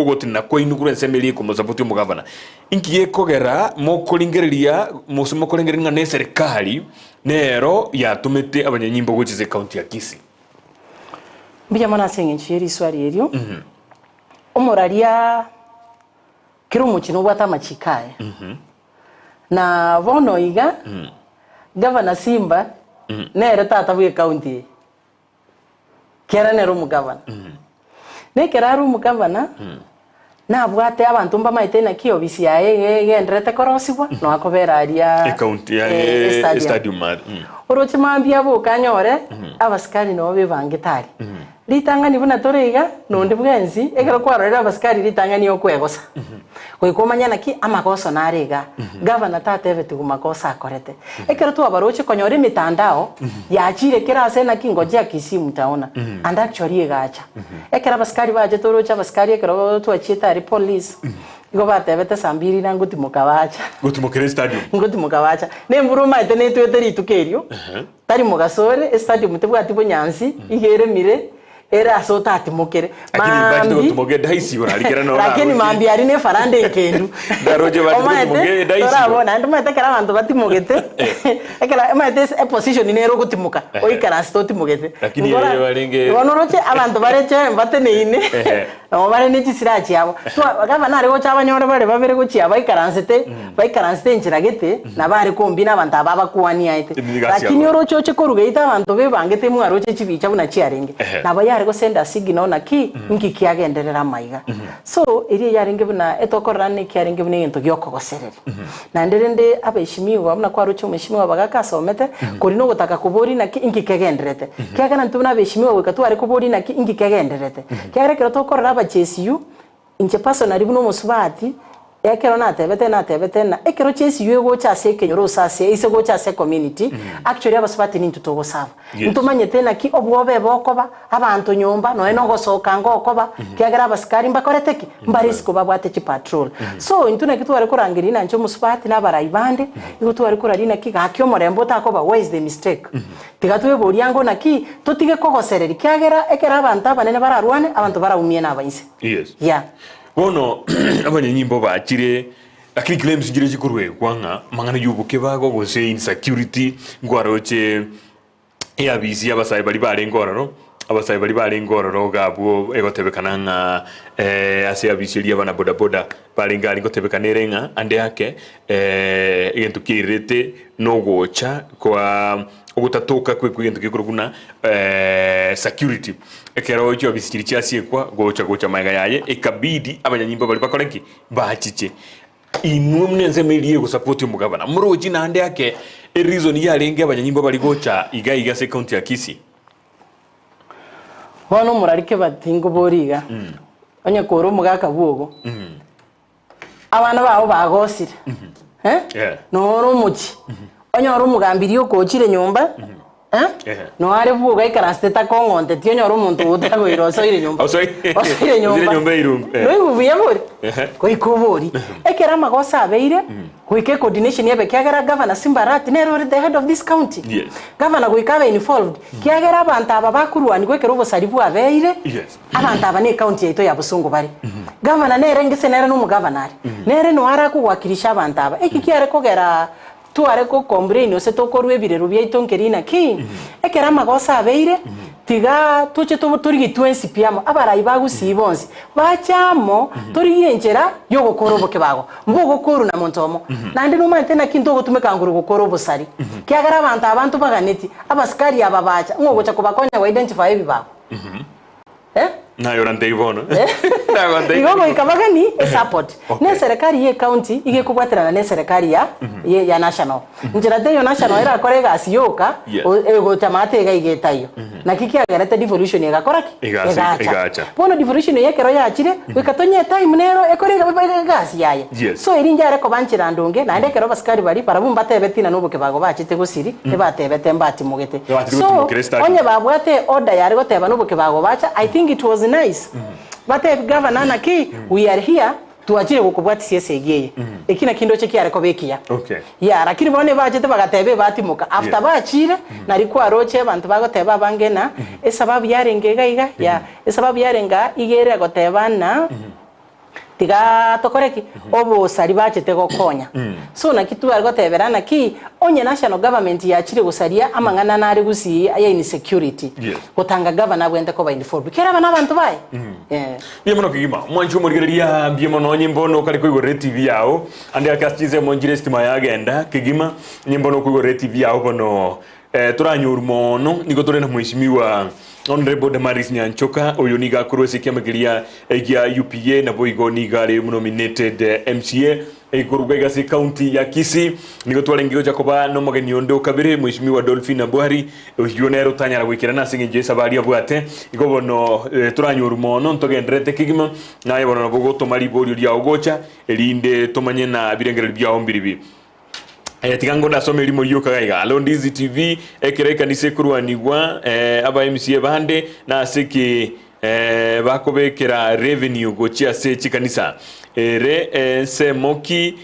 ogotenena kwaino korwa ensemo eria ekomosapoti omogavana, inki gekogera mokoringereria gose mokorengereria ng'a neserikari nero yatomete abanyanyimbo gocha ase ecounty ya Kisii? Mbuya mono ase eng'encho ye riswari erio. Omoraria kera omochie nobwate amachiko aye. Na bono iga, Gavana Simba nere tata bw'ecounty eye, kera nere omogavana. Na ekero are omogavana, nabwate abanto mbamaete naki ofisi yaye iga egendererete korosigwa, nonya akobera aria Ecounty ya eh, estadium. estadium are. Oroche mambia aboka anyore, abasikari nabo bebangete aria. Ritang'ani buna tore iga, nonde bwensi, ekero kwarorire abasikari ritang'ani okwegosa. Goika omanye naki amagoso nare igaa. Gavana tatebetigwe magoso akorete. Ekero twabaroche konyora emitandao, yachire kera ase naki ngojea Kisii mtaona. And actually egacha. Ekero abasikari bachete oroche abasikari ekero twachiete aria police, igo batebete saa mbiri na ngotimoka bacha. Gotimokera estadium. Ngotimoka bacha. Na embura omanyete netwete rituko erio. Tari mogaso ore, estadium tebwati bonyansi, iga eremire, ere ase otatimokere. Lakini mbachete Maambi, gotimoka edaisi igoro aria kera noro lakini naroche. maambia aria nefaranda enkendu. Ndaroche bachete Omanyete, gotimoka edaisi igoro. torabona, naende omanyete ekero abanto batimogete, ekero omanyete ase eposition nere ogotimoka, oikaransete otimogete. Lakini Nkora- eye barenge- bono oroche abanto bareche mbateneine, Ehe. Nabo bare ne chisira chiabo. Twa, gavana are gocha abanyore bare babere gochia baikaransete, baikaransete enchera gete, nabo are kombina abanto aba abakuaniaete. Emigasi Lakini yabo. oroche oche koruga geita abanto bebangete mwaroche chibicha buna chiarenge. Ehe. Nabo yare gosenda signal naki, nki kiagenderera amaiga. So, eria yarenge buna etokorora neki yarenge buna egento giokogosereria. Naende rende abaheshimiwa, buna kwaroche omheshimiwa Bagaka asomete, koria nogotaka koboria naki inki kegendererete. Kiagera intwe buna abaheshimiwa goika tware koboria naki inki kegendererete. Kiagera ekero tokorora abachesiu, inche personally buna omosubati, Ekero natebete natebete ng'a ekero chesiywo egocha ase ekenyoro gose ase ase gocha ase ecommunity, actually abasubati nintwe togosaba. Yes. Ntomanyete naki obwoba ebokoba, abanto nyomba, nonya na ogosoka ngokoba, kiagera abasikari mbakorete ki? Mbare isiko babwate chipatrol. So intwe naki tware korangeria ng'a inche omosubati na abarai bande, igo tware koraria naki gaki omorembe otakoba where is the mistake? Tiga tweborie ango naki totige kogosereria kiagera ekero abanto abanene bararwane, abanto baraumie na abaise. Yes. Yeah. Bono abanyanyimbo bachire, lakini claims nchire chikorwegwa ng'a amang'ana y'obokebago gose insecurity, nkwaroche eabisi y'abasae baria barenge ororo, abasae baria barenge ororo iga abwo egotebekana ng'a ase eabisi eria abana bodaboda barenge aria ngotebekana ere ng'a ande ake egento kiairerete nogocha kwa ogotatoka kwe egento gekorwa buna security. Ekero chiofisi chiria chiasiekwa gocha gocha magega yaye, ekabidi abanyanyimbo baria bakore ki? Bachiche. Inwe buna ensemo eria egosapoti omogabana, morochi naende ake ereason yarenge abanyanyimbo baria gocha iga iga ase ecounty ya Kisii. Bono omorarike bati nkobori iga, onye kore omogaka bwogo, Abana bao bagosire, eh? Yeah. Noro omochie, onyore omogambi rioka ochire nyomba, eh? Yeah. Noare bwogo aikaransete takong'onteti onyore omonto otagoira osoire nyomba. Osoire- Osoire osoire nyomba. nyomba eirungu, eh. Noigwe buya bori? Ehe. Goika obori. Ekero amagoso abeire, goika ecoordination ebe ekiagera Governor Simba Arati nere ore the head of this county. Yes. Governor goika abe involved, kiagera abanto aba bakorwanigwa ekero obosari bwabeire, Yes. Abanto aba necounty yaito ya Bosongo bare. Gavana nere ngese nere nomogavana are. Nere noyo are akowakilisha abanto aba. Eki kiare kogera tware go complain gose tokorwa ebirero biaito nkeri naki, ekero amagoso abeire, tiga toche torigie twensi pi amo, abarai ba Gusii bonsi, bache amo torigie enchera yogokora obokebago. Mbogokorwa na monto omo. Naende nomanyete naki ntogotumeka nguru gokora obosari. Kiagera abanto aba ntobaganeti, abasikari aba bacha, ng'o ogocha kobakonya go identify ebibago? Eh? Naye orantebie bono. Nagontebie. Igo goika bagani esupport. Okay. Ne eserekari ye county iga ekobwaterana ne eserekari ya ye ya national. Nchera teiyo national erakore egasi yoka Yes. o- egocha maate iga iga etaiyo. Naki kiagerete devolution egakora ki? Egasi- egacha. Bono devolution eye ekero yachire, goika tonye etime nero ekore ega- egasi yaye. Yes. So eri inche are koba nchera ndonge, naende ekero abasikari baria barabwo mbatebeti ng'a nobokebago bachete gosiri, ebatebete mbatimogete. Baachete So, gotimokera estadi. onye babwate order yare goteba nobokebago bacha, I think it was nice. Batebi governor naki, we are here, twachire gokobwatisia esegi eye. Eki naki ndoche kiare koba ekiya. Okay. Yeah, lakini bono ebachete bagateba ebatimoka. After Yeah. bachire, nari kwaroche abanto bagoteba abange ng'a, esababu yarenge iga iga, yeah, esababu yarenge aa, iga ere goteba ng'a, Tiga tokore ki? Obosari bachete gokonya. So naki tware gotebera naki onye national government yachire gosaria amang'ana nare gusii aya insecurity Yes. gotanga governor abwente koba involved kera aba nabanto baye. Eh. Mbuya mono kegima, omwanchi omorigereria mbuya mono onye mbono okare koigorera etv yao ande ake ase chinsemo nchire estima yagenda kegima onye mbono okoigorera etv yao bono Eh, toranyorwa mono, nigo tore na Mheshimiwa Honourable Damaris Nyanchoka, oyo nigo akorwa ase ekiama keria gia UPA, naboigo nigo are nominated MCA korwa iga ase ecounty ya Kisii. Nigo twarenge gocha koba nomogeni onde o kabere, Mheshimiwa Dolphine Abwari, oyio nere otanyara goikerana ase eng'encho y'esabari abwate. Igo bono eh, toranyorwa mono, ntogendererete kegima, naye bono nabo ogotoma riborio riao gocha, erinde tomanye na birengererio biao mbiribi. Eh, tiga ngo ndasome erimo rioka gaiga. Alo Ndizi TV, ekero ekanisa ekorwanigwa, eh, aba MCA bande, nase ki eh, bakobekera revenue gochia ase chikanisa. Ere ensemo ki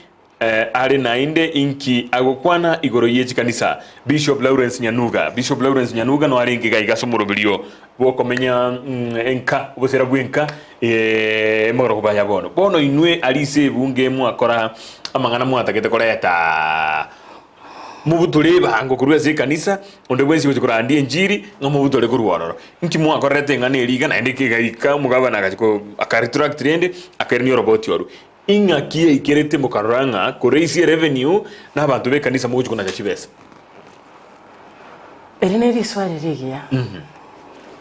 eh, are naende inki agokwana igoro ye chikanisa? Bishop Lawrence Nyanuga. Bishop Lawrence Nyanuga no arenge gaiga ase omoroberio bw'okomenya mm, enka, obosera bw'enka eh, emogorogoba ya bono. Bono inwe aria ase ebunge mwakora amang'ana mwatagete koreta mobutore ebango korwa ase ekanisa, onde bwensi ogochia korandia enchiri, ng'a mobutore korwa ororo. Inki mwakorerete eng'ana eria iga naende kegaika omogabana agachia ko akaretract rende, akairania oroboti orwo. Ing'aki yaikerete mokarora ng'a koraise erevenue na abanto b'ekanisa mogochia konacha chibesa? Eri ne riswali rigiya.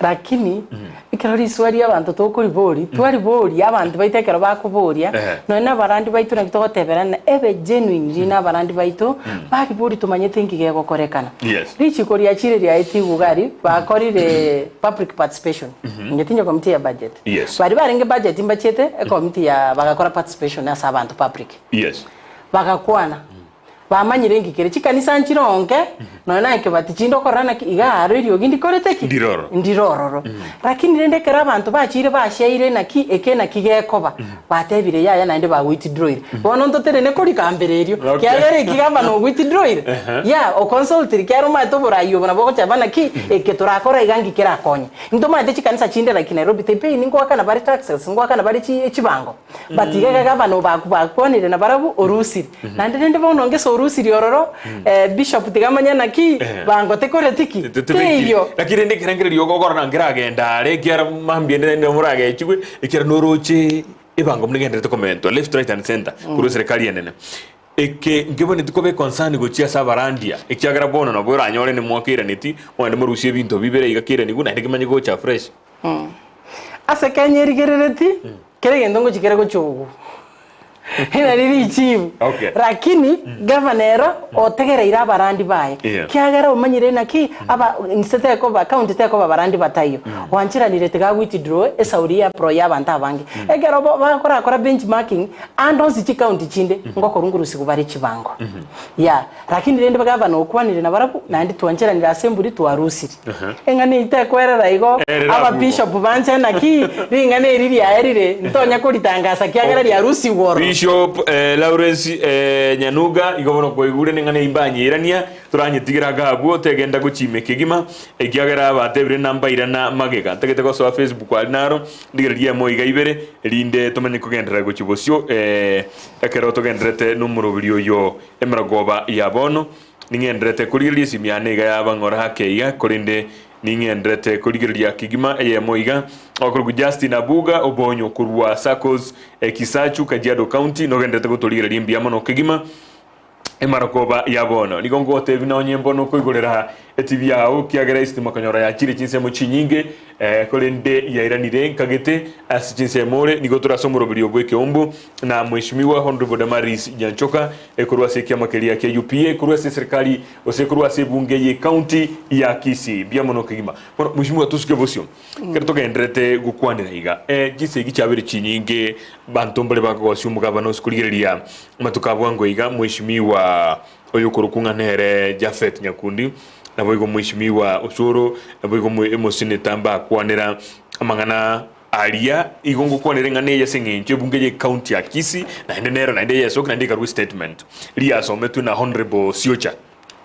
Lakini ekero risuba ri'abanto tokoriboria, twariboria abanto baito ekero bakoboria, Ehe. nonya na abarandi baito naki togoteberana ebe genuine riina abarandi baito, bariboria tomanyete nki gegokorekana. Yes. Richiko riachire riaetigwe iga aria, bakorire public participation, inche tinye committee ya budget. Yes. Baria barenge budget mbachiete ecommittee ya bagakora participation ase abanto public. Yes. Bagakwana. Bamanyire inki kere chikanisa nchironge, nonya na ekebati chinde okorora naki iga aro eriogi ndikorete ki? Ndiroro. Ndirororo. Lakini rende ekero abanto bachiire basheire naki eke naki gekoba, batebire yaya naende bagwitidroire. Bono ntoterene korigambera erio, Okay. kiagera eki gavana ogwitidroire, ya oconsultiri kiagera omanyete oborai obo nabo ogocheba naki eke torakora iga nki kerakonye. Ntomanyete chikanisa chinde like Nairobi they pay ngoakana bare taxes, ngoakana bare chi chibango. But iga iga gavana obaku bakwanire nabarabwo orusire. Naende rende bono ngese orusirie ororo, bishop tiga amanye naki, bango tekoreti ki? Teiyo. Lakini rende ekerengererio ogokorora nkeragenda are ekiara mambia ende naende moragechigwe, ekiara noroche ebango buna egendererete komentwa left right and center korwa eserekari enene. Eke nkeboneti koba econcern gochia ase abarandia, ekiagera bono nabo oranyore nemwakeiraneti, mogende morusie ebinto bibere iga keiranigwe naende kemanye gocha fresh. Ase Kenya erigerereti, kera egento ngochia kere gochogwa. Nari richibu. Okay. Lakini gavana ero otegereire abarandi baye. Yeah. Kiagera omanyire naki aba inse tekoba county tekoba abarandi bataiyo. Gwancheranire tiga withdraw esauri ya pro ya abanto abange. Ekero bo bakorakora benchmarking ande onsi chicounty chinde ngokorungurusigwa bare chibango. Yeah. Lakini rende gavana okwanire nabarabwo, naende twancheranire ase emburi twarusire. Eng'ana eyio tekwerera igo, Erera aba abwo. bishop banche naki, ring'ana eri riaerire, ntonya koritangasa kiagera riarusigwe ororo. Bishop eh, Lawrence eh, Nyanuga igo bono kwaigure neng'ana eyio mbanyeirania toranyetigera iga abwo tegenda gochima kegima ekiagera batebire nambairana magega ntagete gosoa Facebook aria naro ndigererie emo iga ibere erinde tomanye kogenderera gochia bosio eh, ekero togendererete nomoroberi oyo Emerogoba ya bono ning'endererete korigereria esimi yane iga yaba ng'ora ake iga, korende ning'endererete korigereria kegima eyemo iga. Okorokwa Justin Abuga obonyo korwa Saccos Kisachu, Kajiado County, nogendererete gotorigereria mbuya mono kegima. Emarogoba ya bono nigo ngotebia nonye mbono koigorera Etibi yao, ekiagera esitima konyora yachire chinsemo chinyinge, korende yairanire nkagete ase chinsemo ore. Nigo tore ase omoroberio bw'ekeumbu na Mheshimiwa Honourable Damaris Nyanchoka korwa ase ekiama keria kia UPA korwa ase eserikali gose korwa ase ebunge ye county ya Kisii. Mbuya mono kegima. Bono Mheshimiwa tosuke bosio ekero togendererete gokwanera iga chisegi chiabeire chinyinge banto mbare bakogosia omogabana ase korigereria amatuko a bwango iga Mheshimiwa Oyokorokwa ng'a nere Japhet Nyakundi, naboigo Mheshimiwa Osoro, naboigo Omoseneta mbakwanera amang'ana aria igo ngokwanera eng'ana eye ase eng'encho ebunge ye county ya Kisii naende nero naende yesokia naende ekarwa estatement riasometwe na Honourable Siocha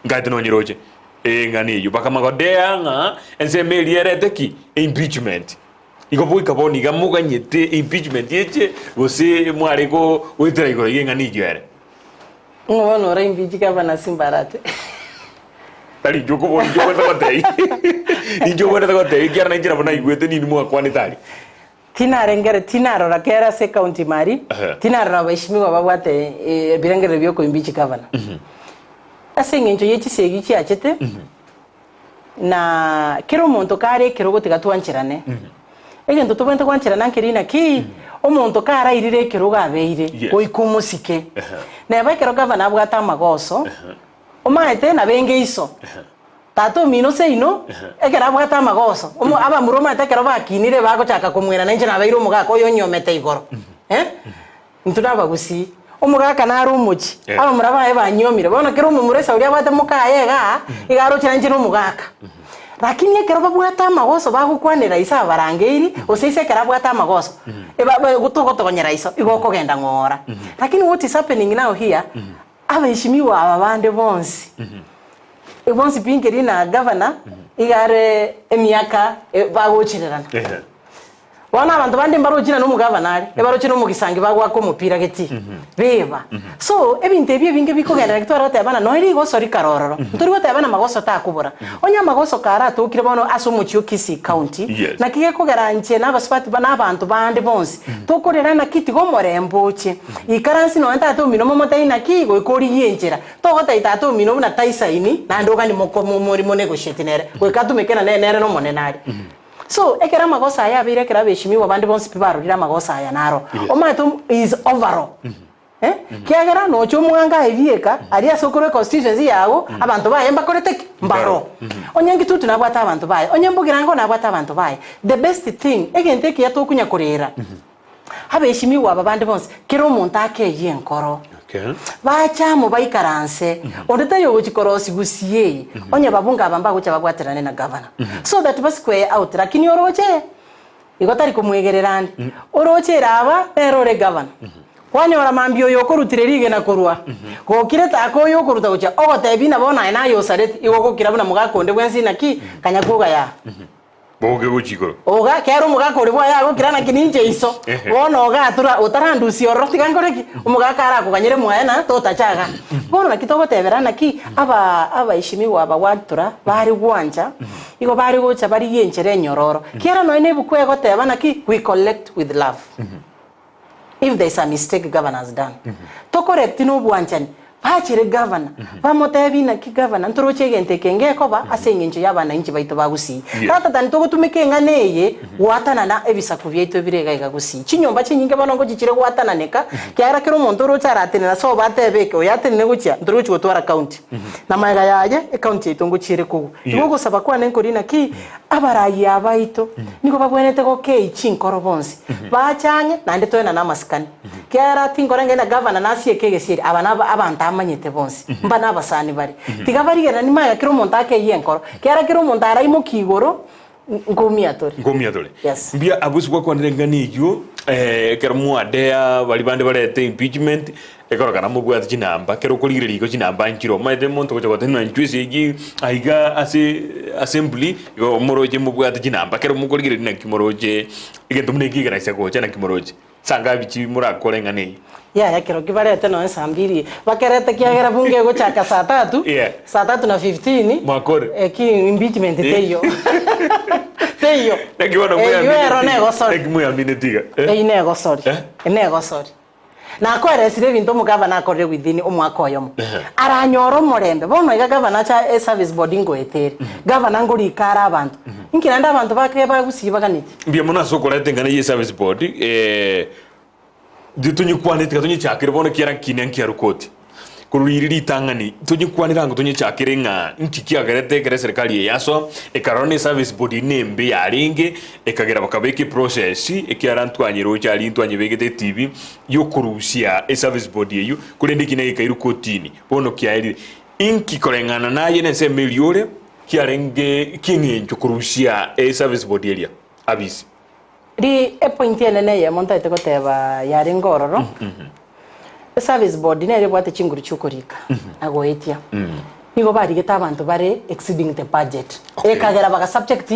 nkaete nonyeroche eng'ana eyio bakamagodea ng'a ensemo eria erete ki? Impeachment. Igo goika bono iga moganyete impeachment eche gose mware goetera igoro y'eng'ana eyio ere. Ng'o bono ore impeach gavana Simbarati? Tari inche okobora, inche obwenerete gotebia. Inche obwenerete gotebia ekiagera nainche nabo naigwete nini mwakwanete aria. Tinarengere, tinarora kera ase ecounty ime aria, Ehe. tinarora abaheshimiwa babwate ebirengererio bia okoimpeach gavana. Ase eng'encho ye chisegi chiachete, Na kera omonto kare ekerogo tiga twancherane. Egento tobwenerete gwancherana nkeri naki, omonto karairire ekerogo abeire, Yes. goika omosike. Neba ekero gavana abwate amagoso, omaete nabo engeiso. Tata omino seino, ekero abwate amagoso, omo abamura omanyete ekero bakinire bagochaka komwera nainche nabeire omogaka oyo onyomete igoro eh. Intwe nabagusii. Omogaka nare omochie, Eh. abamura baye banyiomire. Bono kera omomura esauri abwate mokaye igaa, iga aroche nainche na omogaka. Lakini ekero babwate amagoso bagokwanera ise abarangeiri, gose ise ekero abwate amagoso, eba ba togotogonyera iso, igo okogenda ng'ora. Lakini what is happening now here, abaheshimiwa aba bande bonsi, bonsi pi nkeri na gavana, iga are emiaka bagochererana. Ehe. Bono abanto bande mbaroche na nomogavana are, ebaroche nomogisangi bagoaka omopira getii, beba. So, ebinto ebi ebinge bikogenderera naki tware gotebana nonya rigoso rikare ororo, ntori gotebana magoso takobora. Onye amagoso kare atokire bono ase omochie o Kisii County, Yes. naki gekogera inche na abasubati ba na abanto bande bonsi, tokorera naki tiga omorembe oche. Ikaransi nonya tata omino momotebie naki, goika origie enchera. Togotebia tata omino buna taisaini, naende ogani moko mo more monegotiate nere, goika atumeke na nere nomonene are. So, ekero amagoso aya abeire ekero abeshimiwa bande bonsi pi barorire amagoso aya naro, omanyete is overall. Eh, kiagera nocha omwango aye bieka, aria ase okorwa econstituency yago, abanto baye mbakorete ki? Mbaro. Onye Nkitutu nabwate abanto baye, onye Mbogirango nabwate abanto baye. The best thing, egento ekiya tokonya korera, abeshimiwa aba bande bonsi, kera omonto akeyie enkoro. Okay. Bache amo baikaranse, onde tari ogochi korosia gusii eye, onye babunge aba mbagocha babwaterane na gavana. So that ba square out, lakini oroche, igo tari komwegerera ande. Oroche ere aba, nere ore gavana. Kwanyora mambia oyo okorutire rigena korwa, gokire taka oyo okoruta gochia ogotebia ng'a bono aye naye osareti, igo ogokira buna mogaka onde bwensi naki, kanya kwoga yaa. Bogoke gochia igoro. Oga, kera omogaka oria bwaye agokira naki ninche iso, bono oga atura otarandusia ororo tiga nkore ki? Omogaka arakoganyere mwaye na totacha igaa. Bono naki togotebera naki aba abaishimiwa aba gwatura bare gwancha, igo bare gocha barigie enchera enyororo. Kiara nonya na ebuku egoteba naki we collect with love. If there is a mistake governor has done, tocorrect na obwanchani, bachere governor, bamotebi naki governor ntoroche egento eke ngekoba ase eng'encho ya abanainchi baito ba Gusii. Rather than togotumeka eng'ana eye goatanana ebisaku biaito ebire iga iga Gusii. Chinyomba chinyinge bono ngochichire goatananeka, kiagera kera omonto oroche aratenene ase obo atebe eke, oyo atenene gochia, ntorigochi gotwara county. Na magega yaye, ecounty yaito ngochiere kogwa. Igo ogosaba kwane nkori naki, Abarayia abaito nigo bagwenerete gokei chinkoro bonsi, bache ang'e, naende toenane amasikani. Kiagera tinkoreng'ani na gavana nasieke egesieri, aba nab abanto amanyete bonsi, mba nabasani bare. Tiga barigereranie magega kera omonto akeyie enkoro, kiagera kera omonto araimokie igoro, nkoumia tore. Nkoumia tore. Yes. Mbuya abwo ase gwakwanire eng'ana eyio, ekero mwadea baria bande barete impeachment, Ekorokana mobwate chinamba, kera okorigereria igo chinamba nchire, omanyete omonto ogocha gotenena inchwe esegi aiga ase assembly, igo moroche mobwate chinamba, kero mokorigereria naki moroche egento buna eki ekeraisa gocha naki moroche. Sangabi chi morakore eng'ana eyio? Yaya kero ki barete nonya saa mbiri, bakerete kiagera bunge egochaka saa tatu, Yeah. saa tatu na fifteen, Mwakore. eki impeachment teiyo. Teiyo. Naki bono Eyio ero mweamineti iga? negosori. Naki mweamineti iga? Eh? Eyio negosori. Eh? Negosori. Nakoeresire ebinto omogavana akorire within omwaka oyomo. Aranyore omorembe. Bono iga gavana acha eservice board ngoeta ere. Gavana ngorika are abanto. Inki naende abanto bake ba Gusii baganeti? Mbuya mono ase okoreta eng'ana ye service board eh, intwe tonyekwane tiga tonyechakere bono ekiara nkiina nkia rukoti. Korwa riria ritang'ani tonyekwanere ango tonyechakere ng'a nki kiagerete ekero eserikari eye yasoa ekarora na eservice board eye nembe yarenge ekagera bakabeka eprocess ekiara ntwanyeroche aria ntwanyebegete etibi yokorusia eservice board eyio korende ekina gekairwa kotini bono kiaerire. Inki koreng'ana naye na ensemo eria ore kiarenge kieng'encho korusia eservice board eria abisi? Ri epoint enene eyemo ntagete goteba yarenge ororo, eservice board nere ebwate chinguru chiokorika na goetia. Nigo barigete abanto bare exceeding the budget. Okay. Ekagera baga subject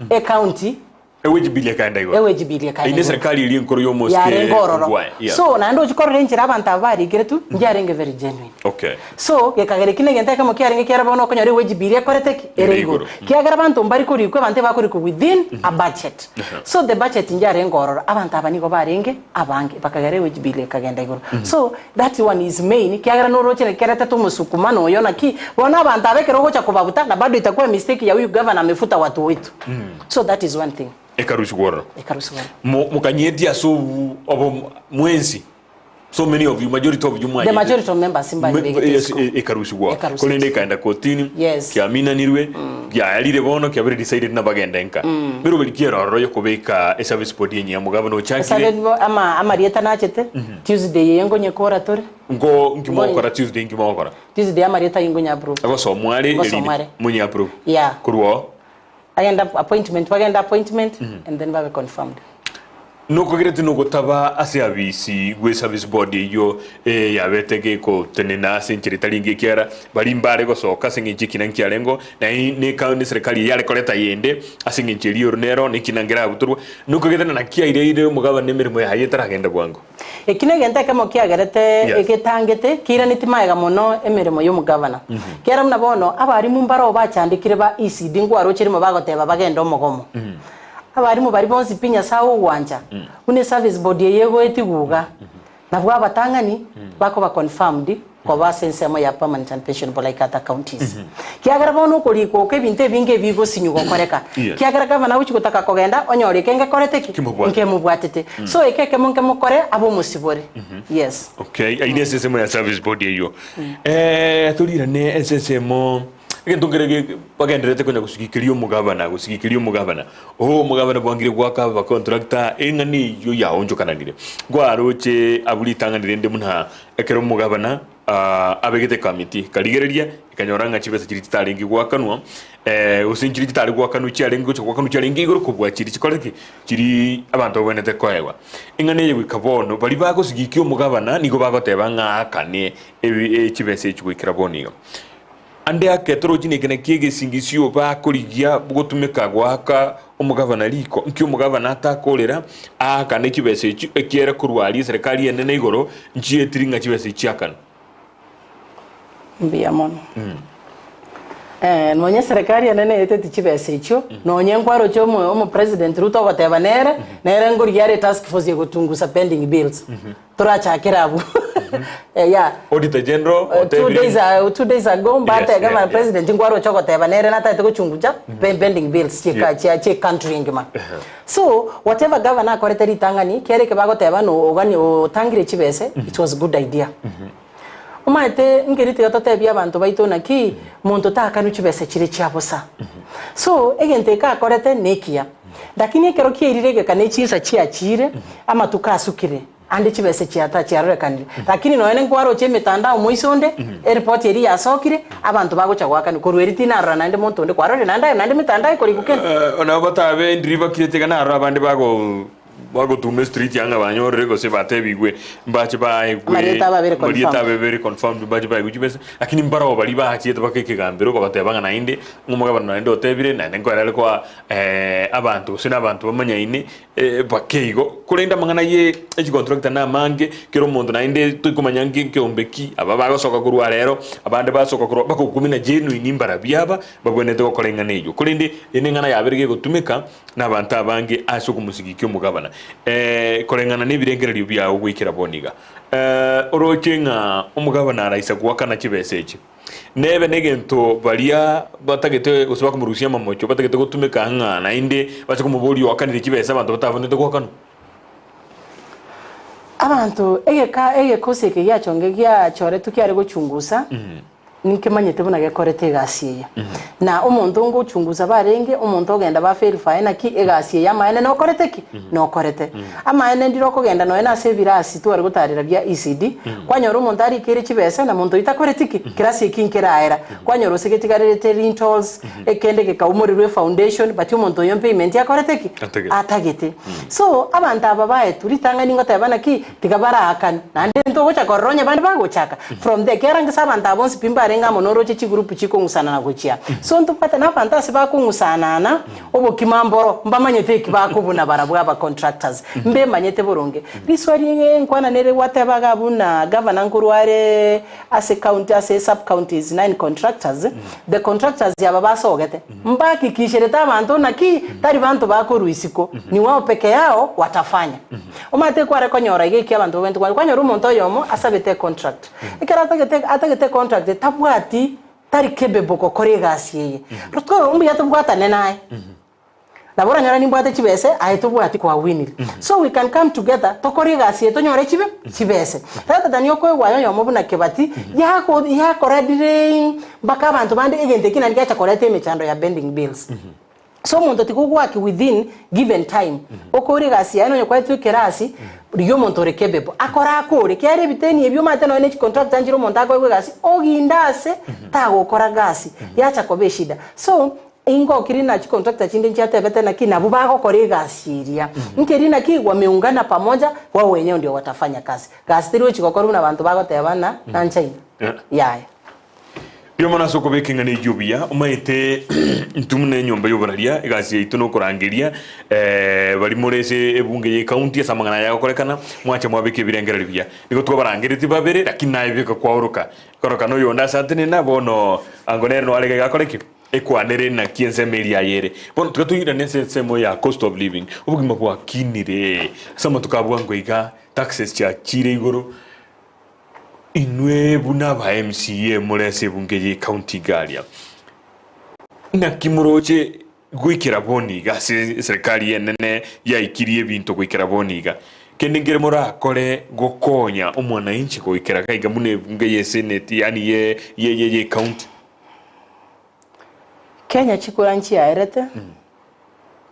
ecounty Ewage bill ekaenda igoro. Ewage bill ekaenda Eyio igoro. neserikari eria enkoro y'omosike Yarenge ororo. Ongwae. Yeah. So naende ochia korora enchera abanto aba barigeretwe, ndiarenge very genuine. Okay. So gekagera eki negento ekemo kiarenge kiare bono okonyora ewage bill ekorete ki? Ere Ere igoro. igoro. Kiagera abanto mbari korikwa, abanto ebakorikwa within a budget. So the budget ndiarenge ororo, abanto aba nigo barenge abange, bakagera ewage bill ekagenda igoro. So that one is main, kiagera noroche naki keretete omosukumano oyo naki, bono abanto aba ekero ogocha kobabuta na bado itakuwa mistake ya huyu gavana amefuta watu wetu. So that is one thing. Ekarusigwa ororo. Ekarusigwa ororo. Mo- Mokanyetia ase obu obo mwensi so many of you majority of you The mwanyete majority of members mbari Me- begete yes, isiko. e- ekarusigwa Ekarusigwa. korende ekaenda kotini Yes. kiaminanirwe kiaerire bono kiabere decided na bagende nka meroberi ki erororo yokobeka eservice board enyia omogabana ochakire Esabe ama amarieta nachete Tuesday eye ngonyekora tore. nko nki mogokora Tuesday nki mogokora Tuesday amarieta ayio ngonya approve. agosomwa are Ngosomwa are. erinde monye approve Yeah. korwa oo Agenda appointment bagende appointment and then babe confirmed. Nokogerete nogotaba ase abisi gwe service board eyio eh, yabete gegotenena ase enchera etari engiya ekiagera baria mbare gosoka ase eng'encho ekina nkiarengo naye ne eka ne serikali eye yare koreta yende ase eng'encho eria oro nero na ekina nkerabutorwa. Nokogete na naki aireire omogabane emeremo yaye etaragenda bwango. Eki negento ekemo kiagerete Yes. egetangete keiraneti magega mono emeremo y'omogavana. Kiagera buna bono abarimu mbaroo bachandekire ba ECD nkwaroche rimo bagoteba bagende omogomo. Abarimu baria bonsi pi Nyasae ogwancha buna eservice board eye egoetigwa iga, nabwo abatang'ani bakoba confirmed. Koba ase ensemo ya permanent and pensionable like other counties. Kiagera bono okorikwa oko ebinto ebinge ebigosinywa gokoreka. Yes. Kiagera gavana agochia gotaka kogenda onyore eke ngekorete ki? Nkemobwatete. Nkemobwatete. So eke ekemo nkemokore abe omosibore. Yes. Okay, ayio nese ensemo ya service board eyio. Eh, torirane ase ensemo egento nkere ge- bagendererete konya gosigikiria omogabana gosigikiria omogabana. Oo omogabana bwangire goaka abacontractor eng'ana eyio yaonchokananire. Nkwaroche abwo ritang'ani rende buna Ekero omogabana abegete ekamiti, ekarigereria, ekanyora ng'a chibesa chiria chitarenge goakanwa, gose nchiria chitare goakanwa chiarenge gocha goakanwa chiarenge igoro kobua chiria chikore ki? Chiria abanto babwenerete koegwa. Eng'ana eye goika bono, baria bagosigikia omogabana nigo bagoteba ng'a aakane ebi chibesa echi goikera bono iga. Ande ake torochi neke naki egesingisio bakorigia gotumeka goaka omogabana riko. Nki omogabana atakorera aakane chibesa echio, ekiagera korwa aria eserekari enene igoro nchietiri ng'a chibesa echio chiakanwe. Mbuya mono. Eh, nonye eserekari enene eteti chibesa echio, nonye nkwaroche omo omopresident Ruto ogoteba nere, nere nkorigia are etask force egotungusa pending bills. Torachakere abwo. Yeah. Auditor General Two otebire days, 2 days ago mbate Yes, gavana yeah, yeah. president nkwaroche ogoteba nere natagete gochungucha pe- pending bills chia Yeah. chia chia country engima. So whatever governor akorete ritang'ani kere eke bagoteba no ogani otangire chibese it was good idea. Omanyete nkeri tiga totebie abanto baito naki monto takanwe chibese chire chia bosa. So egento eke akorete nekiya. Lakini ekero kiairire egeka ne chinsa chiachire amatuko asukire Ande chibese chiata chiarorekanire, lakini nonya nenkwaroche emetandao moise onde, eripoti eria yasokire, abanto bagocha goakanwa. Korwa erio tinarora naende monto onde, kwarorire naende aye naende emetandao ekorigwa kende. Nabo batabe ndiri bakirete iga narora abande bago bagotuma estreet ang'e banyorire gose batebigwe mbache baegwe Amarieta abo abere amarieta confirmed. abo abere confirmed mbache baegwe chibesa, lakini mbaroo baria bachiete baka ekegambero bagateba ng'a naende ng'a omogabana naende otebire naende nkoera are koa abanto gose na abanto bamanyaine Bake igo, korende amang'ana ye echicontractor namange, kera omonto naende toikomanya nki nkeombe ki, aba bagosoka korwa rero, abande basoka korwa mpaka okumina genuine mbarabwo aba babwenerete gokora eng'ana eyio. Korende eye neng'ana yabere gegotumeka na abanto abange ase okomosigikia omogabana. Koreng'ana na ebirengererio biao goikera bono iga, oroche ng'a omogabana araisa goakana chibesa echi. Nebe negento baria batagete gose bakomorusia amamocho batagete gotumeka ng'a naende bache komoboria oakanire chibesa abanto batabwenerete goakanwa. Abanto egeka egekosi eke giachonge giachoretwe kiare gochungusa, ninkemanyete buna gekorete egasi eye. Na omonto ngochungusa barenge, omonto ogenda ba verify naki egasi eye amaene nokorete ki? Nokorete. Amaene ndire okogenda nonya nase ebirasi tware gotarera bia ECD, kwanyora omonto arikeire chibesa na monto oyio takoreti ki? Kerasi eki nkeraera. Kwanyora gose getigarerete rentals, ekende gekaumorerwa efoundation, but omonto oyo payment akorete ki? Atagete. Atagete. So, abanto aba baetwe ritang'ani ngoteba naki, tiga baraakane. Naende ntogocha korora onye bande bagochaka from there, ekiagera ngese abanto aba bonsi pi mbarenge amo noroche chigroup chikong'usana na gochia. So ntobwate na abanto ase bakong'usanana, Obokima mboro, mbamanyete eki bakobuna barabwo aba contractors, mbemanyete boronge. Riswali enkwana nere gwateba iga buna gavana nkorwa are ase county ase sub counties nine contractors, the contractors aba basogete mbahakikisherete abanto naki tari banto bakorwa isiko, ni wao peke yao watafanya. Omanyete kware konyora iga eki abanto babwenerete kwanyora, kwanyora omonto oyomo asabete econtract, ekero atagete atagete econtract tabwati Tari capable gokora egasi eye. Rotwe mbuya tobwatane naye. Nabo oranyore nimbwate chibese aye tobwati kwawinire. So we can come together tokore egasi eye tonyore chibe chibese. Rather than okoegwa aye oyomo buna Kebati yako yakora delaying mpaka abanto bande egento ekio naende giacha koreta emechando ya bending bills. So omonto tiga ogwake within given time, okore egasi yaye nonye kwaetwe ekerasi, rigia omonto ore capable akore akore, ekiagera ebiteni ebi omanyete nonye ne chicontractor nchire omonto akoegwa egasi oginde ase tagokora gasi yacha koba eshida. So ingokiri na chicontractor chinde nchiatebete naki nabwo bagokora egasi eria, nkeri naki wameungana pamoja wao wenyewe ndio watafanya kazi. Gasi teri gochi gokorwa buna abanto bagoteba ng'a nanchaine, yaya. Mbuya mono ase okobeka eng'ana eyio buya, omanyete intwe buna enyomba y'oboraria, egasi yaito nokorangeria baria more ase ebunge ye county ase amang'ana aya agokorekana, mwanche mwabeka ebirengererio buya. Nigo twabarangeretie babere lakini naye beka kwaoroka, koroka noyonde ase atenena bono ango nere noare iga akore ki? Ekwanere naki ensemo eria aye ere. Bono tiga toirane ase ensemo ya cost of living, obogima bwakinire ase amatuko a bwango iga, taxes chiachire igoro. Inwe buna aba MCA more ase ebunge ye county iga aria, naki moroche goikera bono iga ase eserekari enene yaikirie ebinto goikera bono iga? Kende nkere morakore gokonya omwananchi goikera iga iga buna ebunge ye senate yaani ye ye ye ye county? Kenya chikura nchiaerete,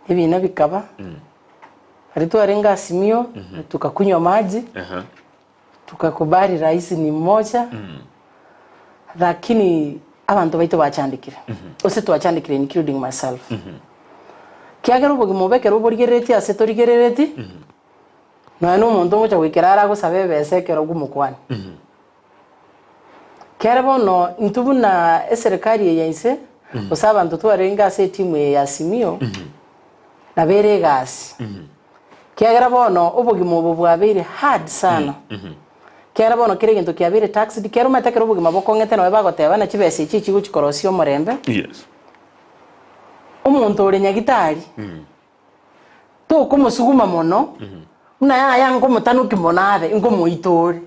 ebina bikaba, aria twarenge Azimio, tukakunywa maji, Tukakubali rais ni mmoja lakini abanto baito bachandekire gose twachandekire including myself kiagera obogima obo ekero oborigereretie ase torigerereti nonya na omonto ogocha goikera are agosaba ebesa ekero ogomokwania. Kere bono intwe buna eserekari eye inse gose abanto twarenge ase etimu eye ya Azimio nabo ere egasi. Kiagera bono obogima obo bwabeire hard sana. Kiagera bono kera egento kiabeire taxed, kera omanyete ekero obogima bokong'ete nabo bagoteba ng'a chibesa echi echigochi korosia omorembe, Yes. omonto ore nyagitari, tokomosuguma mono, buna yaya nkomotanoki mono abe, nkomoita ore.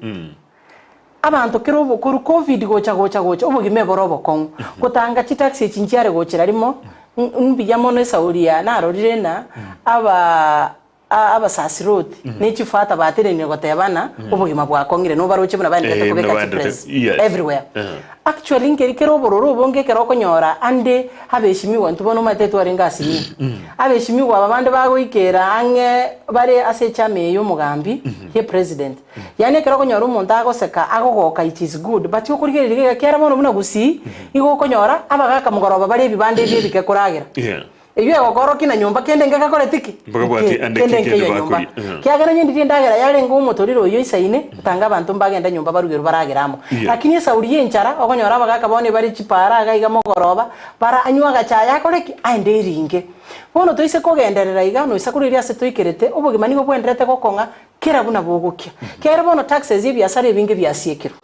Abanto kera obo korwa covid gocha gocha gocha, obogima ebore obokong'u. Gotanga chitaxi echi nchiare gochera rimo, mbuya mono esauri ya narorire ng'a aba abasasiroti ne chifata batenenire goteba ng'a obogima bwakong'ire nobaroche buna baenderete Eh, buna kobeka baenderete, chipress yes. everywhere. Actually nkeri kere obororo obonge ekero okonyora ande abeshimiwa intwe bono omanyete twarenge Azimio. Abeshimiwa aba bande bagoikera ang'e bare ase echama eye ya omogambi ye president. Yaani ekero okonyora omonto agoseka agogoka it is good but okorigereria iga ekiagera bono buna gusii igo okonyora abagaka mogoroba bare ebibanda ebi ebike koragera. Yeah. Eyio egokorokia na nyomba kende ngegakoreti ki? Mbakabwati Nke- ande kende ki kende nkeiyo nyomba. bakoria. Mhm. Kiagera onye ndiria endagera yarenge omotorero oyio oisaine, otanga abanto mbagenda nyomba barugerwe baragere amo. Yeah. Lakini esauri y'enchara, okonyora abagaka bono ebare chipara iga iga mogoroba, bara anywe agachaye akore ki? Aende eringe. Bono toise kogenderera iga, noisa korwa erio ase toikerete, obogima nigo bwenderete gokong'a kera buna bogokia. Kiagera bono taxes y'ebiasara ebinge biasiekirwe.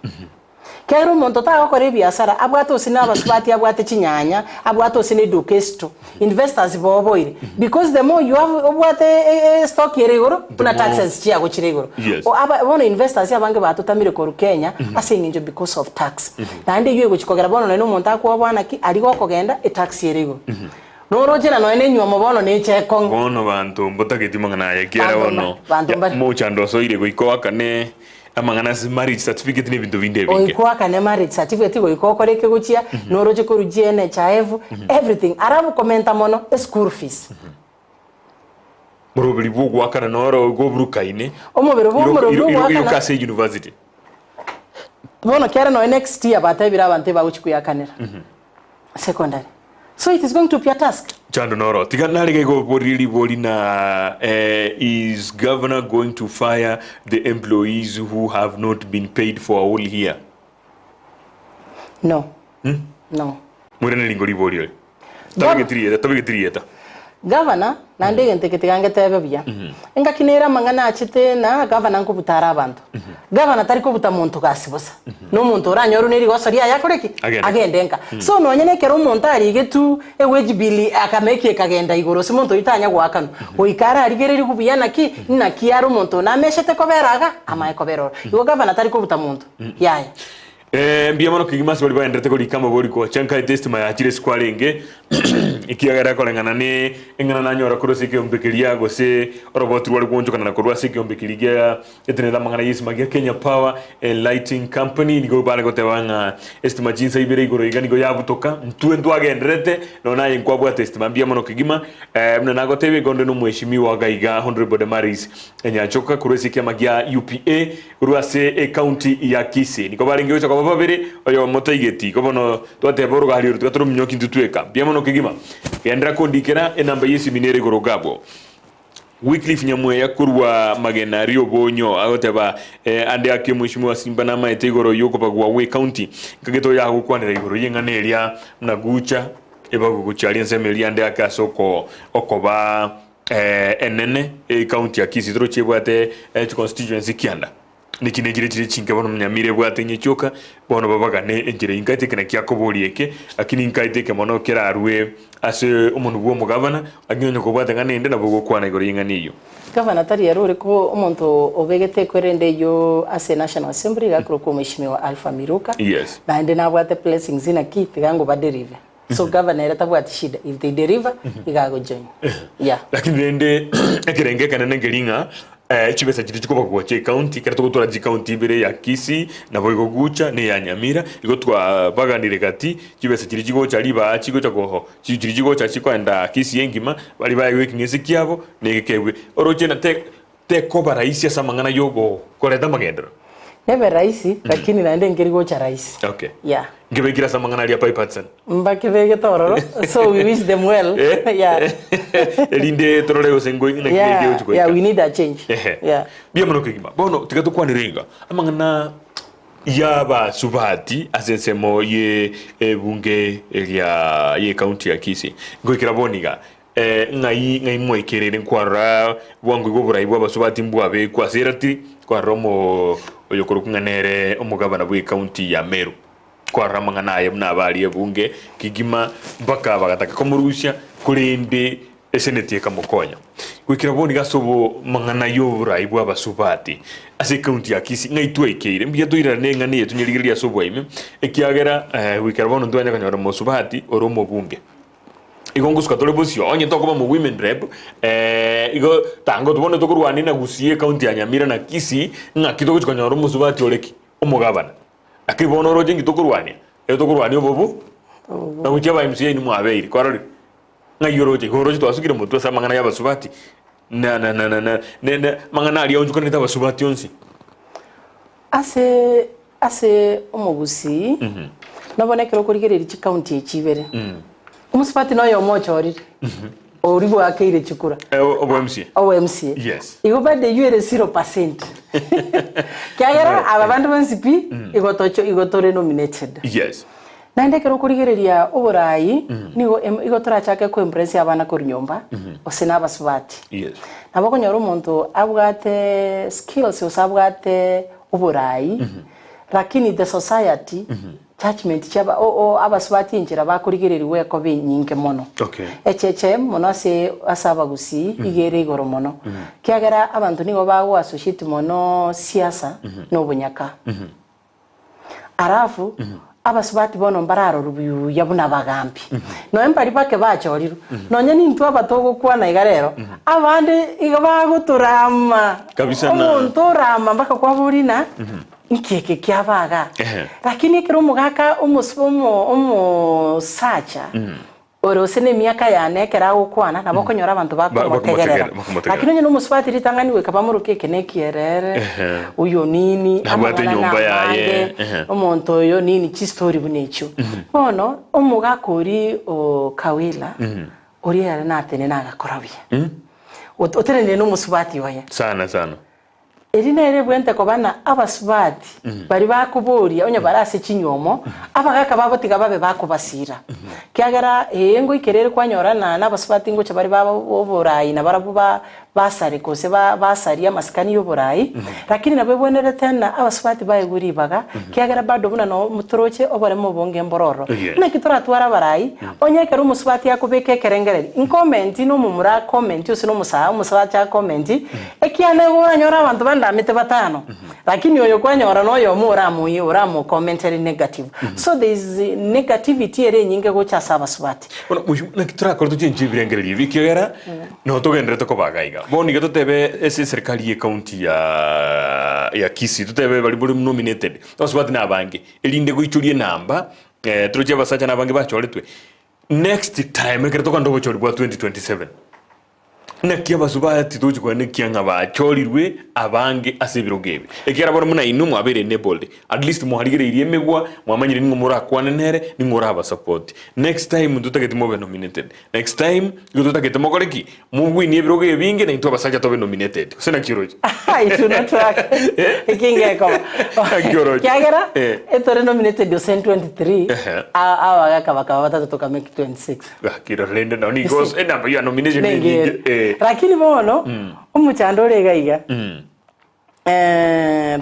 Kera omonto tagokora ebiasara abwate ose na abasubati abwate chinyanya abwate ose na eduka esito investors boboire because the more you have obwate stock ere igoro buna more- taxes chiago chire igoro Yes. O aba bono investors abange batotamire korwa Kenya ase eng'encho because of tax naende eywo egochi kogera bono nonye omonto akoboa naki aria gokogenda etax ere igoro noroche na nonye na enywomo bono neche ekong'u Bono banto mbotageti mang'ana aya ekiagera Banto bono mba- banto mbare. mochando osoire goika oakane Amang'ana ase marriage certificate na ebinto binde ebinge. Goika marriage certificate goika okore ekegochia noroche korwa GNHIF everything alafu komenta mono eschool fees. Moroberi bwa ogoakana noro igo oburukaine. Omobere bwa omoroberi bwa ogoakana. Iroka ase university. Bono kere nonya next year batebire abanto ebagochia koyakanera secondary so it is going to be a task. Chando noro. Tiga narege goboria ribori na eh, is governor going to fire the employees who have not been paid for a whole year? No. No. Mwirane ringo ribori ori. Tabegeti rieta, tabegeti rieta. Gavana, naende egento eke tiga ngetebe buya. Engaki nere amang'ana achete na gavana nkobuta are abanto. Gavana tari kobuta monto gasi bosa. Na omonto oranyorwe ne rigoso riaye akore ki? Agende. Agende nka. So nonye na ekero omonto arigetu ewage bill akameki ekagenda igoro ase omonto oyio tanya goakanwa. Goika ararigererigwe buya naki, naki are omonto one ameshete kobera iga, amae kobera oro. Igo gavana tari kobuta monto. Yaya. Eh, mbuya mono kegima ase baria bagenderete korika amabori gocha nkaete estima yachire ase kwarenge ekiagera koreng'ana ne eng'ana nanyora korwa ase ekeombe keria gose oroboti rware gwonchokana na korwa ase ekeombe keria gia etenete amang'ana y'estima gia Kenya Power and Lighting Company nigo bare goteba ng'a estima chinsa ibere igoro iga nigo yabutoka ntwe ntwagenderete nonya naye nkwabwate estima mbuya mono kegima eh, buna nagotebia igo onde nomweshimiwa iga iga Honourable Damaris Nyanchoka korwa ase ekiama gia UPA Korwa ase ecounty ya Kisii nigo barenge gocha koba babere, oyomo taigeti. Igo bono twateba orogari oro tiga torominyoki intwe tweka. Mbuya mono kegima. Genderera kondikera enamba y'esimi nere igoro iga abwo. Wycliffe Nyamweya korwa Magena Riobonyo agoteba eh, ande ake Mheshimiwa Simba namaete igoro y'okobagwa gwe county. Nkagete oyo agokwanera igoro y'eng'ana eria buna gucha ebagogochia aria ensemo eria ande ake ase oko okoba enene ecounty ya Kisii toroche ebwate chiconstituency kianda niki nechire chire chinke bono Nyamira ebwate inye chioka bono babagane enchera eyio nkaete eke naki akoboria eke lakini nkaete eke mono kerarwe ase omonwe bwa omogavana lakini onye kobwate ng'a nende nabo ogokwana igoro y'eng'ana eyio. Gavana tari ere ore ko omonto obegete ekwerende eyio ase National Assembly iga akorokwa Omweshimiwa Alpha Miruka. Yes. Naende nabwate blessings naki tiga ngo baderive. So gavana ere tabwati shida if they deliver iga agojoin. Yeah. Lakini rende ekerengo ekenene nkeri ng'a eh, chibesa chiria chikobagwa chia ecounty ekero togotwara chicounty ibere eya Kisii naboigo Gucha na eya Nyamira igo twabaganire gati chibesa chiria chigocha ribaga chigocha koho chiria chigocha chikoenda Kisii engima baria baegwe ekeng'ese kiabo na egekegwe oroche na te tekoba rahisi ase amang'ana ya ogokoreta amagenderero. Nebe rahisi lakini naende nkeri gocha rahisi. Okay. Yeah. Nkebekire ase amang'ana aria bipartisan. Mbakebegete ororo so we wish them well. Eh? Yeah. Erinde torore gose ngo naki Yeah, gegochi goika. yeah, we need a change. Ehe. Yeah. Mbuya mono kegima. Bono tiga tokwanere iga amang'ana y'abasubati ase ensemo ye ebunge eria ye county ya Kisii. Ngoikera bono iga eh, ng'ai ng'ai mwaikerire nkwarora bwango iga oborai bw'abasubati mbwabekwa ase eratiri kwarora omo oyokorokwa ng'a nere omogabana bwe county ya Meru. Kwarora amang'ana aye buna abaria ebunge kegima mpaka bagataka komorusia, korende eseneti ekamokonya. Goikera bono iga ase obomang'ana y'oborai bw'abasubati ase ecounty ya Kisii ng'ai twaikeire, mbuya toirerane eng'ana eye tonyerigererie ase oboime, ekiagera goikera bono ntwanya konyora omosubati ore omobunge. Igo ngosuka tore bosio, onye tokoba mo women rep, igo tango bono tokorwania na Gusii ecounty ya Nyamira na Kisii, ng'aki togochi konyora omosubati ore ki? Omogabana. Lakini bono oroche inki tokorwania? Ere tokorwania obobu na gochia aba MCA inwe mwabeire. Kwarorire? Ng'ai oroche? Igo oroche twasukire motwe ase amang'ana ya abasubati na na na na na ne ne amang'ana aria aonchokanete abasubati onsi. Ase ase omogusii nobone ekero okorigereria chikaunti echi ibere, omosubati noyomo ochorire oria bwakeire chikura. Eh, obo MCA. Obo MCA. Yes. Igo bado eywo ere 0%. Kiagera aba bande bonsi pi, igo tocho igo tore nominated. Yes. Naende ekero okorigereria oborai, nigo em igo torachake ko embrace abana korwa nyomba, gose na abasubati. Yes. Nabo okonyora omonto abwate skills gose abwate oborai, lakini the society Judgement chia abasubati enchera bakorigererigwa ekoba enyinge mono. Okay. Echeche mono ase ase abagusii iga ere igoro mono. Kiagera abanto nigo bago associate mono siasa na obonyaka. Alafu abasubati bono mbararorwe buya buna abagambi. Nonya mbari bake bachorirwe, nonya nintwe aba togokwana iga rero, abande iga bagotorama. Kabisa na- Omonto orama mpaka kwaboria ng'a Inki eke kiaba iga? Ehe. Lakini ekero omogaka omos- omo- omosacha ore ase nemiaka yane ekero agokwana nabo okonyora abanto bakomotegerera. bakomotegera- bakomotegerera. Lakini onye nomosubati ritang'ani goika bamoroke eke nekierere, Ehe. oyo nini, Nabwate amang'ana enyomba yaye, namange, ehe. omonto oyo nini, chistori buna echio. Bono, omogaka oria o Kawila, oria ere natenene agakora buya. Ot- Otenenire nomosubati oye. Sana sana. Eri nere ebwenerete koba na abasubati baria bakoboria onye bare ase chinywomo, abagaka babo tiga babe bakobasiira. Kiagera ee ngoikera ere kwanyora na nabasubati ngocha bare ba oborai na barabwo ba basare gose ba basarie amasikani y'oborai, lakini nabo ebwenerete ng'a abasubati baegwe ribaga, kiagera bado buna no toroche oboremo obonge mboro ororo. Yeah. Naki toratware abarai, onye ekero omosubati akobeka ekerengererio, nkomenti na omomura akomenti gose na omosaa omosacha akomenti, Ekiagera nigo oranyore abanto bandamete batano, lakini oyo kwanyora noyomo oramoyie oramokomentere negative. So there is negativity ere enyinge gocha ase abasubati. Bono mochie naki torakore tochenche ebirengererio ebi ekiagera nabo togendererete koba iga iga. Bono iga totebe ase eserikari ye county ya ya Kisii totebe baria bore nominated abasubati na abange erinde goichoria enamba toroche abasacha na abange bachoretwe next time ekero tokogenda obochori bwa 2027. Naki abasubati togochia koenekia ng'a bachorirwe abange ase ebirogo ebi, ekiagera bono buna inwe mwabeire enabled, at least mwarigereirie emegwa, mwamanyire ning'o morakwane nere, ning'o orabasupport. Next time ntotageti mobe nominated, next time igo totagete mokore ki? Mobwinie ebirogo ebinge naintwe abasacha tobe nominated. Gose naki oroche? It will not work. Eki ngekoba. Naki oroche? Kiagera Eh. etore nominated ose in 23 Ehe. abagaka bakaba batato tokamake 26. Gaki rende nao nigo Isi. enamba ya nomination Nengere. nenyinge. Eh. Lakini bono omochando ore iga iga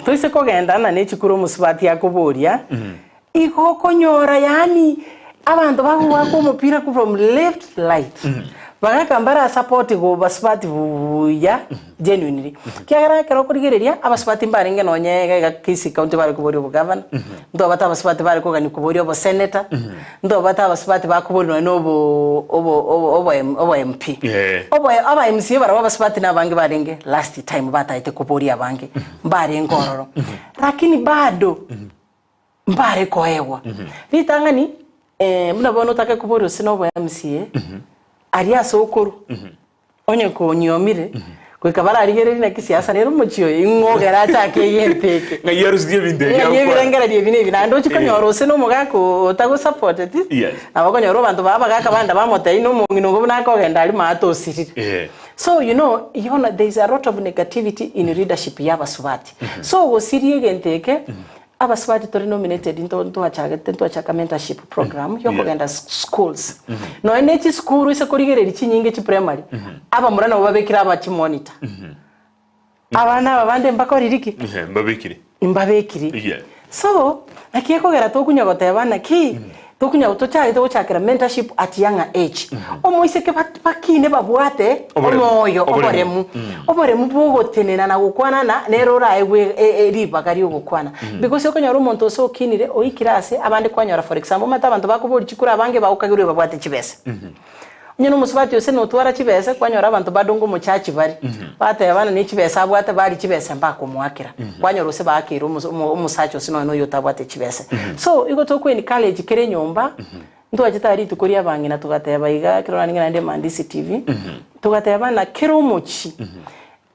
toise kogenda ng'a nechikura omosubati akoboria igo okonyora yaani abanto bagoaka omopira from left right. Bagaka mbara support go basubati buya genuinely. Kiagera ekero okorigereria abasubati mbarenge nonye iga iga Kisii county bare koboria obogavana, ntobwate abasubati bare kogania koboria obosenator, ntobwate abasubati bakoboria nonye na obo obo obo obo obo MP. Obo aba MCA barabwo abasubati na abange barenge last time bataete koboria abange mbarenge ororo. Lakini bado mbare koegwa. Ritang'ani, buna bono otake koboria ose na obo MCA, aria ase okorwa, onye konyiomire, goika bararigererie naki siasa nere omochie oyo, ing'o ogere achake egento eke. Ng'ai arusirie ebinto ebi Ng'ai agokwana. ebirengererio ebi na ebi, naende ochie Eh. konyora ose na omogaka otagosapoteti, Yes. nabo okonyora abanto ba abagaka bande bamotebia na omong'ina ogo buna akogenda aria maate osirire. Eh. So you know, yono there is a lot of negativity in leadership ya abasubati. So gosiria egento eke, Abasubati tore nominated nto ntwachagete ntwachaka mentorship program yokogenda schools. Nonya ne chisukuru ase korigereria chinyinge chi primary, abamura nabo babekire aba chimonitor. Abana aba bande mbakoriri ki? Ehe, mbabekire. Mbabekiri. Yeah. So, naki ekogera tokunya goteba naki, tokunya tochagete gochakera mentorship at younger age. Omoiseke bat bakine babwate Oboremu. omoyo Oboremu. oboremu. Oboremu bw'ogotenena na gokwana na nere oraegwe e- e ribaga ri'ogokwana. Because okonyora omonto ose okinire oikire ase abande kwanyora for example omanyete abanto bakoboria chikura abange bagokagerwa babwate chibesa. Onye na omosubati ose notwara chibesa kwanyora abanto bado ngomochachi bare, bateba ne chibesa abwate baria chibesa mbakomoakera. Kwanyora ose baakeire omosa omo omosacha ose nonye na oyotabwate chibesa. So igo toko encourage kera enyomba, ntwachete aria rituko ria abang'ina togateba iga ekero narenge naende Emandisi TV, togateba ng'a kera omochie,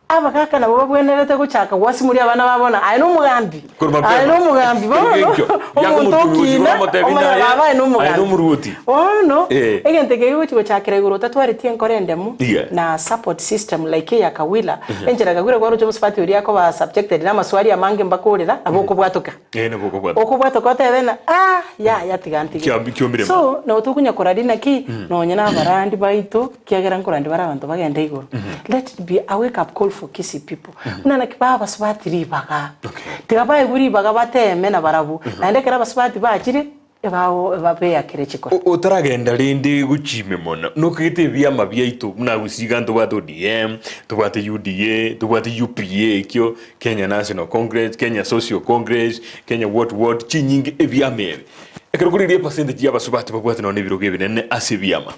abagaka nabo babwenerete gochaka gwasimuria abana babo ng'a aye nomogambi, Korwa mapema. aye nomogambi bono, Ekio, omonto yakomoturuti okina, bamotebi omanya naye, baba aye aye nomogambi. nomoruoti. Bono, Eh. egento eke gegochi gochakera igoro otatwareti enkoro endemu, Yeah. na support system like eya Kawila, enchera Kawila kwaroche omosubati oria akoba subjected na amaswali amange mpaka orera, nabo okobwatoka. Eh, nabo okobwatoka. Okobwatoka otebe ng'a ah, yaya tiga ntige. Kiambi kiomire So, nabo tokonya koraria naki, nonye na abarandi baito, kiagera nkorandi bare abanto bagende igoro. Let it be a wake up call for Kisii people. Buna naki bae abasubati ribaga. Okay. Tiga baegwe ribaga bateeme nabarabwo. Naende ekero abasubati bachire, ebao ebabeyakere chikura. Otaragenda rende gochia ime mono, nokagete ebiama biaito buna gusii iga ntobwate ODM, tobwate UDA, tobwate UPA ekio, Kenya National Congress, Kenya Social Congress, Kenya what what, chinyinge ebiama ebi. Ekero korigereria epercentage ya abasubati babwate nonya na ebirogo ebinene ase ebiama,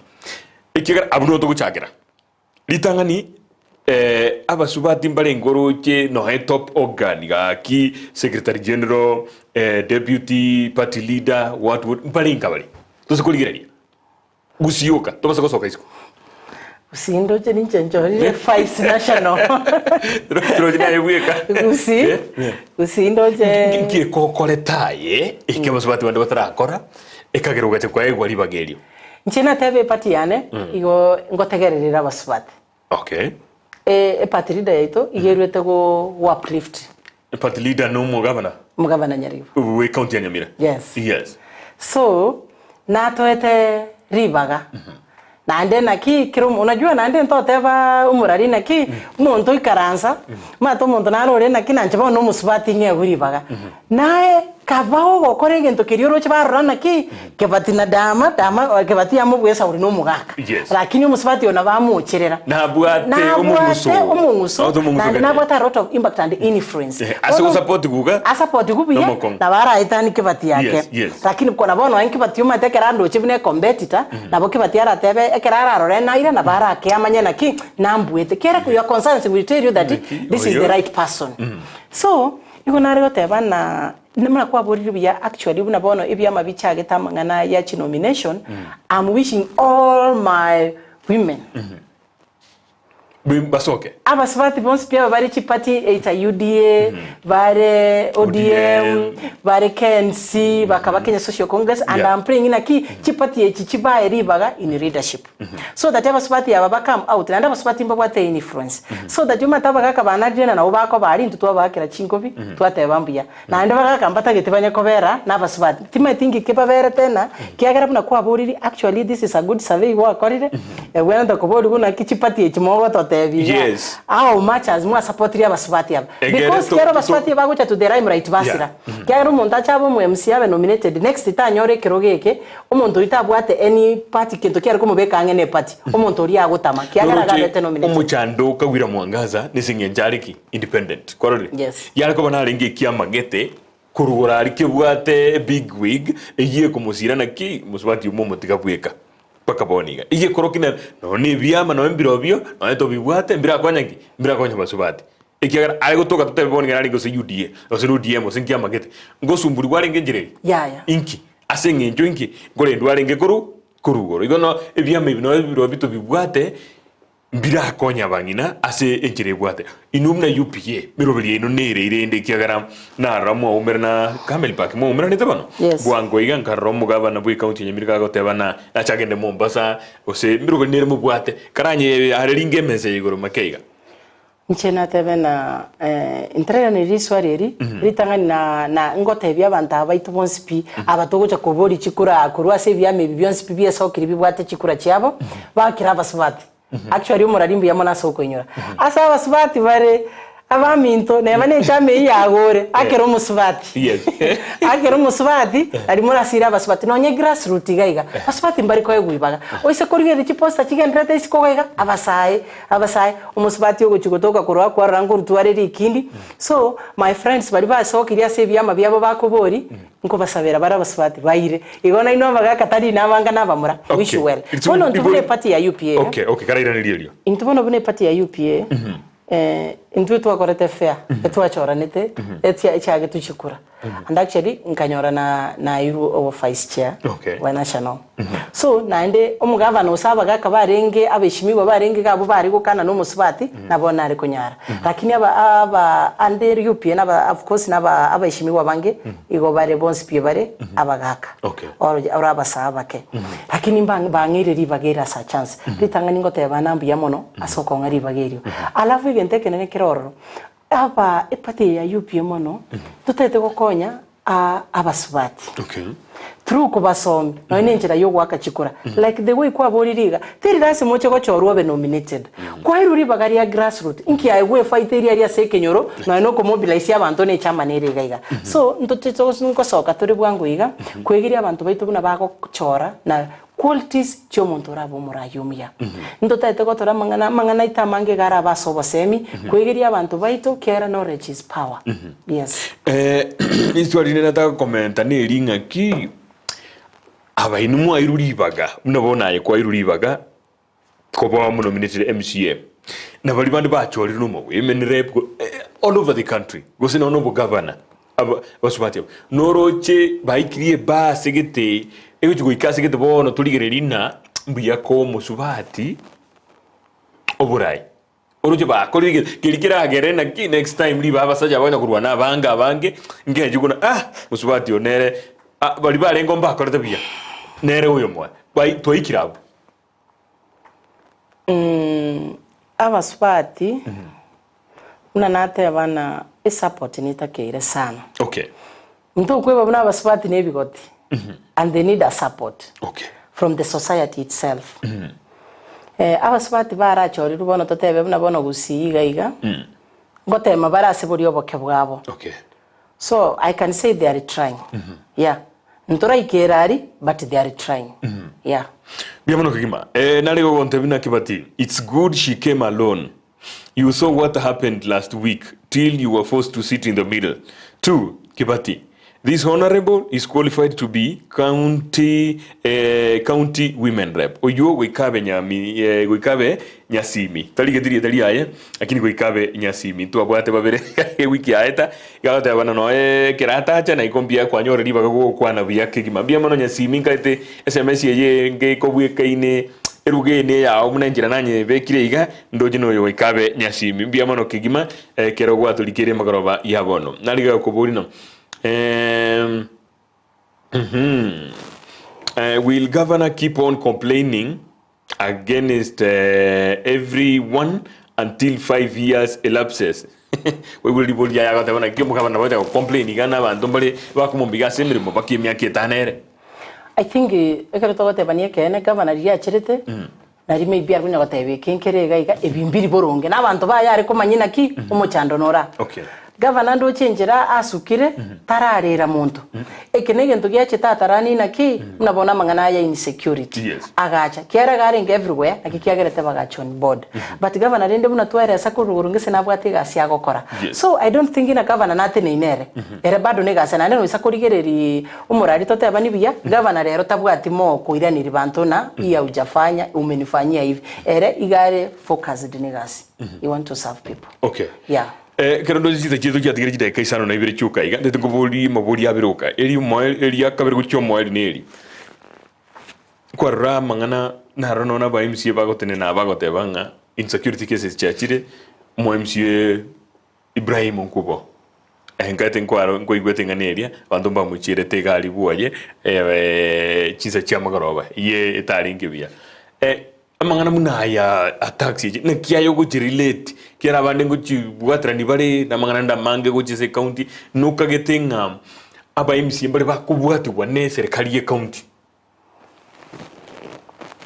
ekiagera abwo nigo togochakera. Ritang'ani abasubati mbarenge oroche noe top organ gaki secretary general, deputy party leader what what mbarenge abare tose korigereria gusioka tobasa gosoka isiko. Gusii ndoche ninche nchorire vice national. Torochi naye bweka. Gusii, gusii ndoche. Nki ekokoreta aye eke abasubati bande batarakora ekagera ogacha kwaegwa ribaga erio? Inche natebe eparty yane igo ngotegererere abasubati. Okay. Eparty leader yaito igo eruete go go uplift. Party leader no omogavana? Omogavana Nyaribo. Bwe county ya Nyamira? Yes. Yes. So, natoete ribaga. Naende naki kera omo unajua naende ntoteba omorari naki, omonto oikaransa, omanyete omonto naro ore naki nanche bono omosubati ng'egwe ribaga. Naye kaba ogokora egento keria oroche barora naki, kebati na dama, dama kebati yamobua esauri na omogaka. Yes. Lakini omosubati oyo nabo amocherera. Nabwate Nabwate omong'uso. omong'uso, Nabwate omong'uso naende gete. nabwate a lot of impact and influence. Eh, ase Bono, gosupport guga, asupport buya, nomokong'u. nabo araetanie kebati yake. Yes, yes. Lakini kona bono nonye kebati omanyete ekero andoche buna ecompetitor, nabo kebati aratebe ekero ararore naira nabo arake amanye naki, nambuete. Kera your conscience will tell you that Naki, this is oyo. the right person. So, Nigo nare goteba ng'a buna kwaborire buya actually buna bono ebiama bichagete amang'ana ya chinomination, I'm wishing all my women. Basoke. Abasubati bonsi pi aba bare chiparty either UDA, bare ODM, bare KNC, bakaba Kenya Social Congress and I'm praying naki chiparty echi chibae ribaga in leadership. So that abasubati aba ba come out naende abasubati mbabwate influence so that omanyete abagaka banarire na nabo bakoba aria intwe twabaakera chinkobi twateba mbuya naende bagaka mbatagete banye kobera na abasubati timanyeti inki kebabere tena kiagera buna kwaboriri actually this is a good survey gwakorire ebwenerete koborigwa naki chipati echi mogototebia. ngotebia iga, Yes. how much as mwasupportirie abasubati aba. Egere Because to- kero to- abasubati bagocha to the limelight basira. Yeah. Kiagera omonto ache abe omo MCA abe nominated, next tanyore ekerogo eke, omonto oyio tabwate any party kento kiare komobeka ang'e na eparty, omonto oria agotama kiagera Noroche agabete nominated. omochando okagwira mwangaza nese eng'encho are ki? Independent. Kwarorire? Yes. Yare koba narenge ekiama gete korugoro aria kebwate ebig wig eyio ekomosira naki mosubati omo omotiga bweka mpaka bono iga. Eyio ekorokia na nonya na ebiama nonya mbirobio nonya tobibwate mbirakonya ki? Mbirakonya basubati. Ekiagera are gotoka totebe bono iga narenge gose UDA gose na ODM gose nkiama gete ngosumburigwa arenge enchera eye? Yaya. Inki? Ase eng'encho inki? Nkorendwa arenge korwa korwa igoro. Igo no ebiama ebi nonya birobio tobibwate Mbirakonye abang'ina ase enchera ebwate. Inwe buna UPA, meroberi yaino nere erende ekiagera narora mwaumerana Camel Park mwaumeranete bono? Yes. Bwango iga nkarora omogavana bwe county ya Nyamira kagoteba na nache agende Mombasa gose meroberi nere mobwate karanye are ringe emesa ya igoro make iga. Inche natebe na ntarairaneri riswali eri, ritang'ani na na ngotebia abanto aba baito bonsi pi, aba togocha koboria chikura korwa ase ebiama ebi bionsi pi biesokire bibwate chikura chiabo, bakire abasubati. Actually omorari mbuya mono ase okoinyora. Ase abasubati bare, abaminto, neba ne echama eyio yagore, akere omosubati. Yes. Akere omosubati, nari morasire abasubati, nonye grassroot iga iga, basubati mbari koegwa ibaga. Oise korigereria chiposter chigendererete isiko iga iga, abasae, Abasae, omosubati ogochia gotoka korwa akwarora nkorutwa are rikindi. So, my friends baria basokirie ase ebiama biabo bakobori, nkobasabera bare abasubati baire. Igo nainwe abagaka tari inabanga na abamura. Wish you well. It's Bono intwe buna ibori- eparty ya UPA, Okay, okay, karairaneria erio. intwe bono buna eparty ya UPA, intwe twakorete fair, etwachoranete, etia echiagetwe chikura. And actually nkanyora na nairwe obo vice chair Okay. bwa national. So naende omogavana ose abagaka barenge abeshimiwa barenge iga abwo bare gokana na omosubati nabo nare konyara. Lakini aba aba ande UPA naba of course naba abeshimiwa bange igo bare bonsi pi bare abagaka Okay. or or abasaa abake. Lakini mbang bang'eire ribaga ere ase a chance. Ritang'ani ngoteba na mbuya mono ase okong'a ribaga erio. Alafu egento ekenene kere ororo, Aba eparty eye ya UPA mono totagete gokonya abasubati Okay. through kobasomia nonya na enchera ya ogoaka chikura like the way kwaborire iga teri lasima oche gochorwa obe nominated kwairwe ribaga ria grassroot inki aye gwefight eria aria ase ekenyoro nonya na okomobilize abanto na echama nere iga iga so ntoche ngosoka tore bwango iga kwegeria abanto baito buna bagochora na Qualities chi'omonto orabe omoraia omuya. Ntotaete gotora amang'ana amang'ana aito amange iga arabe ase obosemi, kwegeria abanto baito, kiagera knowledge is power. Yes. Riswali rinde nataka gokomenta neri ng'a ki abaino mwairwe ribaga buna bono aye kwairwe ribaga koba monominated MCA na baria bande bachorire na omo women rep all over the country gose nonya na obogavana aba abasubati aba noroche baikirie ebasi gete egochi goika ase gete bono torigereria ng'a mbuya koa omosubati oborai oroche bakorire egento keria keragere naki next time riba abasacha bakonya korwana abange abange nkechi buna ah mosubati oyo nere ah baria barenge mbakorete buya nere oyomo bai twaikire abwo. Abasubati buna nateba ng'a esupport netakeire sana. Okay. Ntokweba buna abasubati na ebigoti and they need a support Okay. from the society itself. Abasubati barachorirwe bono totebe buna bono gusii iga iga, ngotema bare ase boria oboke bwabo. Okay. So I can say they are trying. Yeah. Ntoraikera aria but they are trying. Yeah. Mbuya mono kegima. Eh, nare gogontebia naki bati it's good she came alone. You saw what happened last week till you were forced to sit in the middle. Two, Kibati, this honorable is qualified to be county, eh, county women rep. Oyio goika abe nyami, eh, goika abe nyasimi. Tari getiri etari aye, lakini goika abe nyasimi. Ntwabwate babere ewiki yaeta, iga agoteba bana noe ekero atacha naiko mbuya kwanyora ribaga gokwana buya kegima. Mbuya mono nyasimi nkaete SMS eye ngekobwekaine eruga eye neyao buna enchera nanyebekire iga, ndoche noyo goika abe nyasimi. Mbuya mono kegima ekero gwatorikeire emagoroba ya bono. Narigia gokoboria ng'a mhm, will governor keep on complaining against everyone until 5 years elapses? Waigure ribori riaye agoteba naki omogabana nabo agocha gocomplain iga na abanto mbare bakomombiga ase emeremo mpaka emiaka etano ere. I think ekero togotebania ekeene, gavana riria acherete. Nari maybe are konya goteba eke nkere iga iga, ebi mbiri boronge, na abanto baye are komanya inaki omochando nore aa. Okay. Gavana ndoche enchera asukire, tararera monto. Eke na egento giachete atarani inaki, buna bono amang'ana aya insecurity. Yes. Agacha, kiagera iga arenge everywhere, naki kiagerete bagacha on board. But gavana rende buna twaeresa korwa igoro ngese nabwate egasi agokora. Yes. So I don't think ng'a gavana nateneine ere. Ere bado na egasi naende noisa korigereria omorari totebani buya, gavana rero tabwati mo koiraneria banto ng'a hii haujafanya, umenifanyia hivi. Ere iga are focused na egasi. He want to serve people. Okay. Yeah. Eh, ekero ndoche chinsa chiaito chiatigire chidakika isano na ibere chioka iga, ntete nkoborie amabori abere oka, eri omoe eria kabere gochia omoerio neri. Kwarora amang'ana naro nonya aba MCA bagotenena aba bagoteba ng'a insecurity cases chiachire, omo MCA Ibrahim Nkubo, nkaete nkwaro nkoigwete ing'ana eria, abanto mbamochierete iga aria bwoye chinsa chia magoroba, eyio etarenge buya. Amang'ana buna aya attacks echi, naki aye ogochirelate, ekiagera abande ngochibwaterani bare na amang'ana ande amange gochia ase ecounty, nokagete ng'a aba MCA mbare bakobwatigwa na eserekari ya ecounty.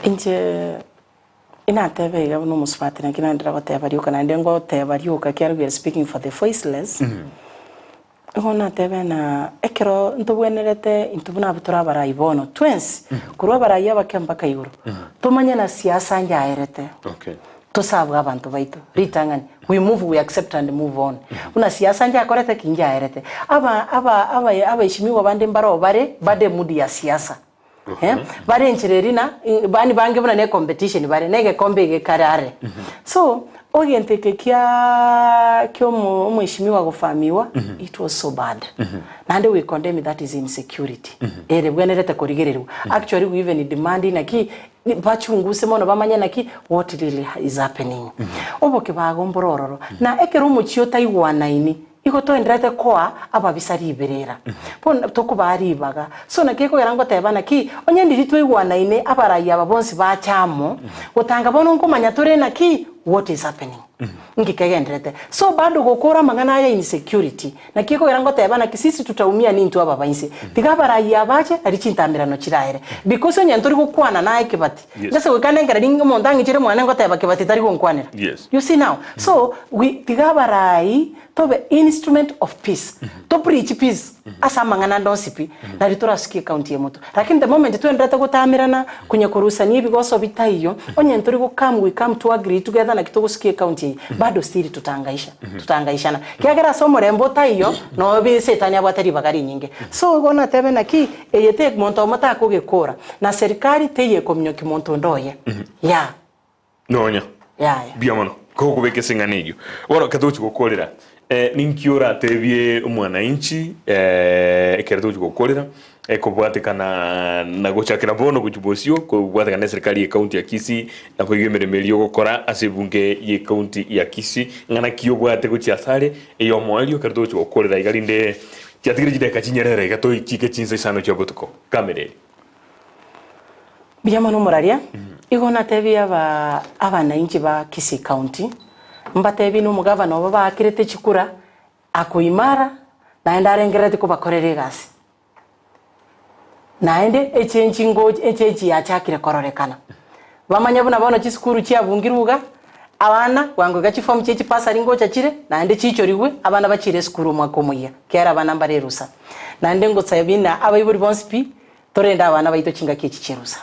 Inche inatebe iga buna omosubati naki naendire goteba rioka naende ngoteba rioka ekiagera we are speaking for the voiceless, Igo natebe ng'a ekero ntobwenerete intwe buna abwo tore abarai bono twensi, korwa abarai abake mpaka igoro, tomanye na siasa nyaerete, Okay. tosabwe abanto baito ritang'ani, we move, we accept and move on. Buna siasa njakorete ki njaerete. Aba aba aba abaeshimiwa bande mbaroo bare bade emood ya siasa. Eh, bare enchera eria na yaani bange buna ne competition bare, na egekombe ege kare are. So, egento eke kiaaa kia omo omweshimiwa gofamiwa, it was so bad. Naende we condemn that is insecurity, ere ebwenerete korigereriwa. Actually we even demand naki, bachunguse mono bamanye naki, what really is happening. Obokebago mbore ororo, na ekero omochie otaigwanaini, Igo toendererete koa ababisa riberera, bono tokobaa ribaga. So naki ekogera ngoteba naki, onye ndiria twaigwanaine abarai aba bonsi bacha amo, gotanga bono nkomanya tore naki what is happening, nki kegendererete. So bado gokora amang'ana aya insecurity, naki ekogera ngoteba naki sisi tutaumia nintwe ababainse. Tiga abarai aba bache nari chintamerano chiraere. Because onye ntori gokwana naye kebati, Yes. gose goika nengera ringe omonto ang'ichere mwane ngoteba kebati tari gonkwanera. Yes. You see now, so we tiga abarai tobe instrument of peace, to preach peace ase amang'ana ande onsi pi, nario torasukie ecounty ya motwe. Lakini the moment twenderete gotamerana, konya korusania ebigoso bitaiyo, onye ntori go come we come to agree together naki togosukia ecounty eye, bado still totangaisha, totangaishana. Kiagera ase omorembe otaiyo, nobe setani abwate ribaga rinyinge. So igo natebe naki, eye te monto omo takogekora, na serikali teiyo ekominyokia monto onde oye, yeah. Nonya. Yaya. Mbuya mono kogobeka ase eng'ana eyio. Bono ekero togochia gokorera, eh, ninki oratebie omwananchi eh, ekero togochia gokorera ekobwatekana na gochakera bono gochia bosio kobwatekana na eserikari ye county ya Kisii na boigo emeremo eria ogokora ase ebunge ye county ya Kisii, ng'ana ki obwate gochia asare eyomoerio ekero togochia gokorera iga rinde chiatigire chidakika chinyerere iga tochike chinsa isano chia botuko. Kamera eri. Mbuya mono omoraria, igo natebie aba abanainchi ba Kisii County, mbatebie na omogavana obo baakerete chikura, ako imara, naende arengereretie kobakorera egasi. Naende echenji ngochi echenji yachakire kororekana. Bamanye buna bono chisukuru chiabungirwe iga, abana bwango iga chifomu chie chipasari ngocha chire, naende chiichorigwe, abana bachire esukuru omwaka omoyia, ekiagera abana mbare erusa. Naende ngosabia buna abaibori bonsi pi, Torende abana baito chingaki echi chi'erusa.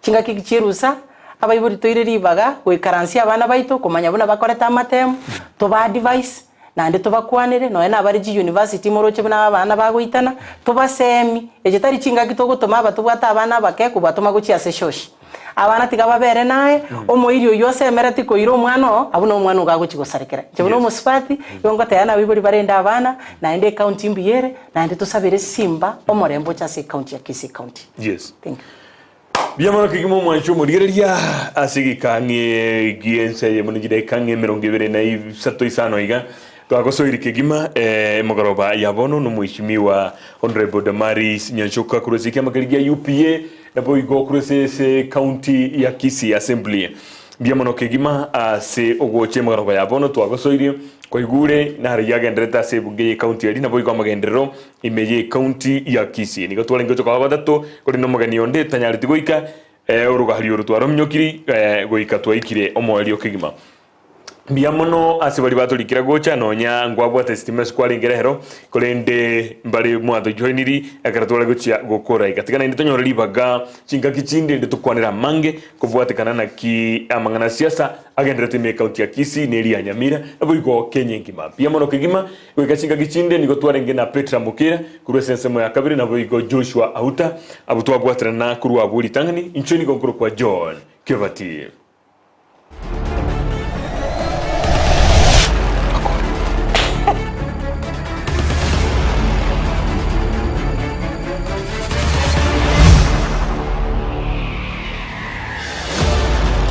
Chingaki echi chi'erusa, abaibori toire ribaga goikaransia abana baito komanya buna bakorete amatemu, toba advise, naende tobakwanere, nonya nabare chiuniversity moroche buna abana bagoitana, tobasemi, echi tari chingaki togotoma aba tobwate abana abake kobatoma gochia ase shoshi. Abana tiga babere naye, omoiri oyio osemereti koira omwana oo, abwo nomwana ogo agochia gosarekera. Inche buna omosubati, igo ngoteba nabaibori barende abana, naende ecounty mbuya ere, naende tosabere simba omorembe oche ase ecounty ya Kisii County. Yes. Thank you. Mbuya mono kegima omwanchi omorigereria ase egekang'e gi'ense eye buna chidaeka ng'a emerongo ebere na isato isano iga twagosoire kegima eh, emogoroba ya bono nomoishimiwa Honorable Damaris Nyanchoka korwa ase ekiama keria gia UPA Naboigo korwa ase ase county ya Kisii Assembly. Mbuya mono kegima ase ogocha emegoroba ya bono twagosoirie kwaigure naro yagendererete ase ebunge ye county eria naboigo amagenderero ime ye county ya Kisii. Nigo twarenge gocha koba batato korende omogeni onde tanyareti goika. Orogari oro twarominyokiri goika twaikire omoerio kegima. Mbuya mono ase baria batorikire gocha, nonya nkwabwate esitima ase kwarenge rero, korende mbare mwatojoiniri ekero tware gochia gokora iga. Tiga naende tonyore ribaga chingaki chinde inde tokwanere amange kobwatekana naki amang'ana a siasa agenderete ime ekaunti ya Kisii na eria ya Nyamira naboigo Kenya engima. Mbuya mono kegima goika chingaki chinde nigo twarenge na Petra Mokera korwa ase ensemo ya kabere naboigo Joshua Auta abwo twabwaterana korwa abwo ritang'ani. Inche nigo nkorokwa John Kebati.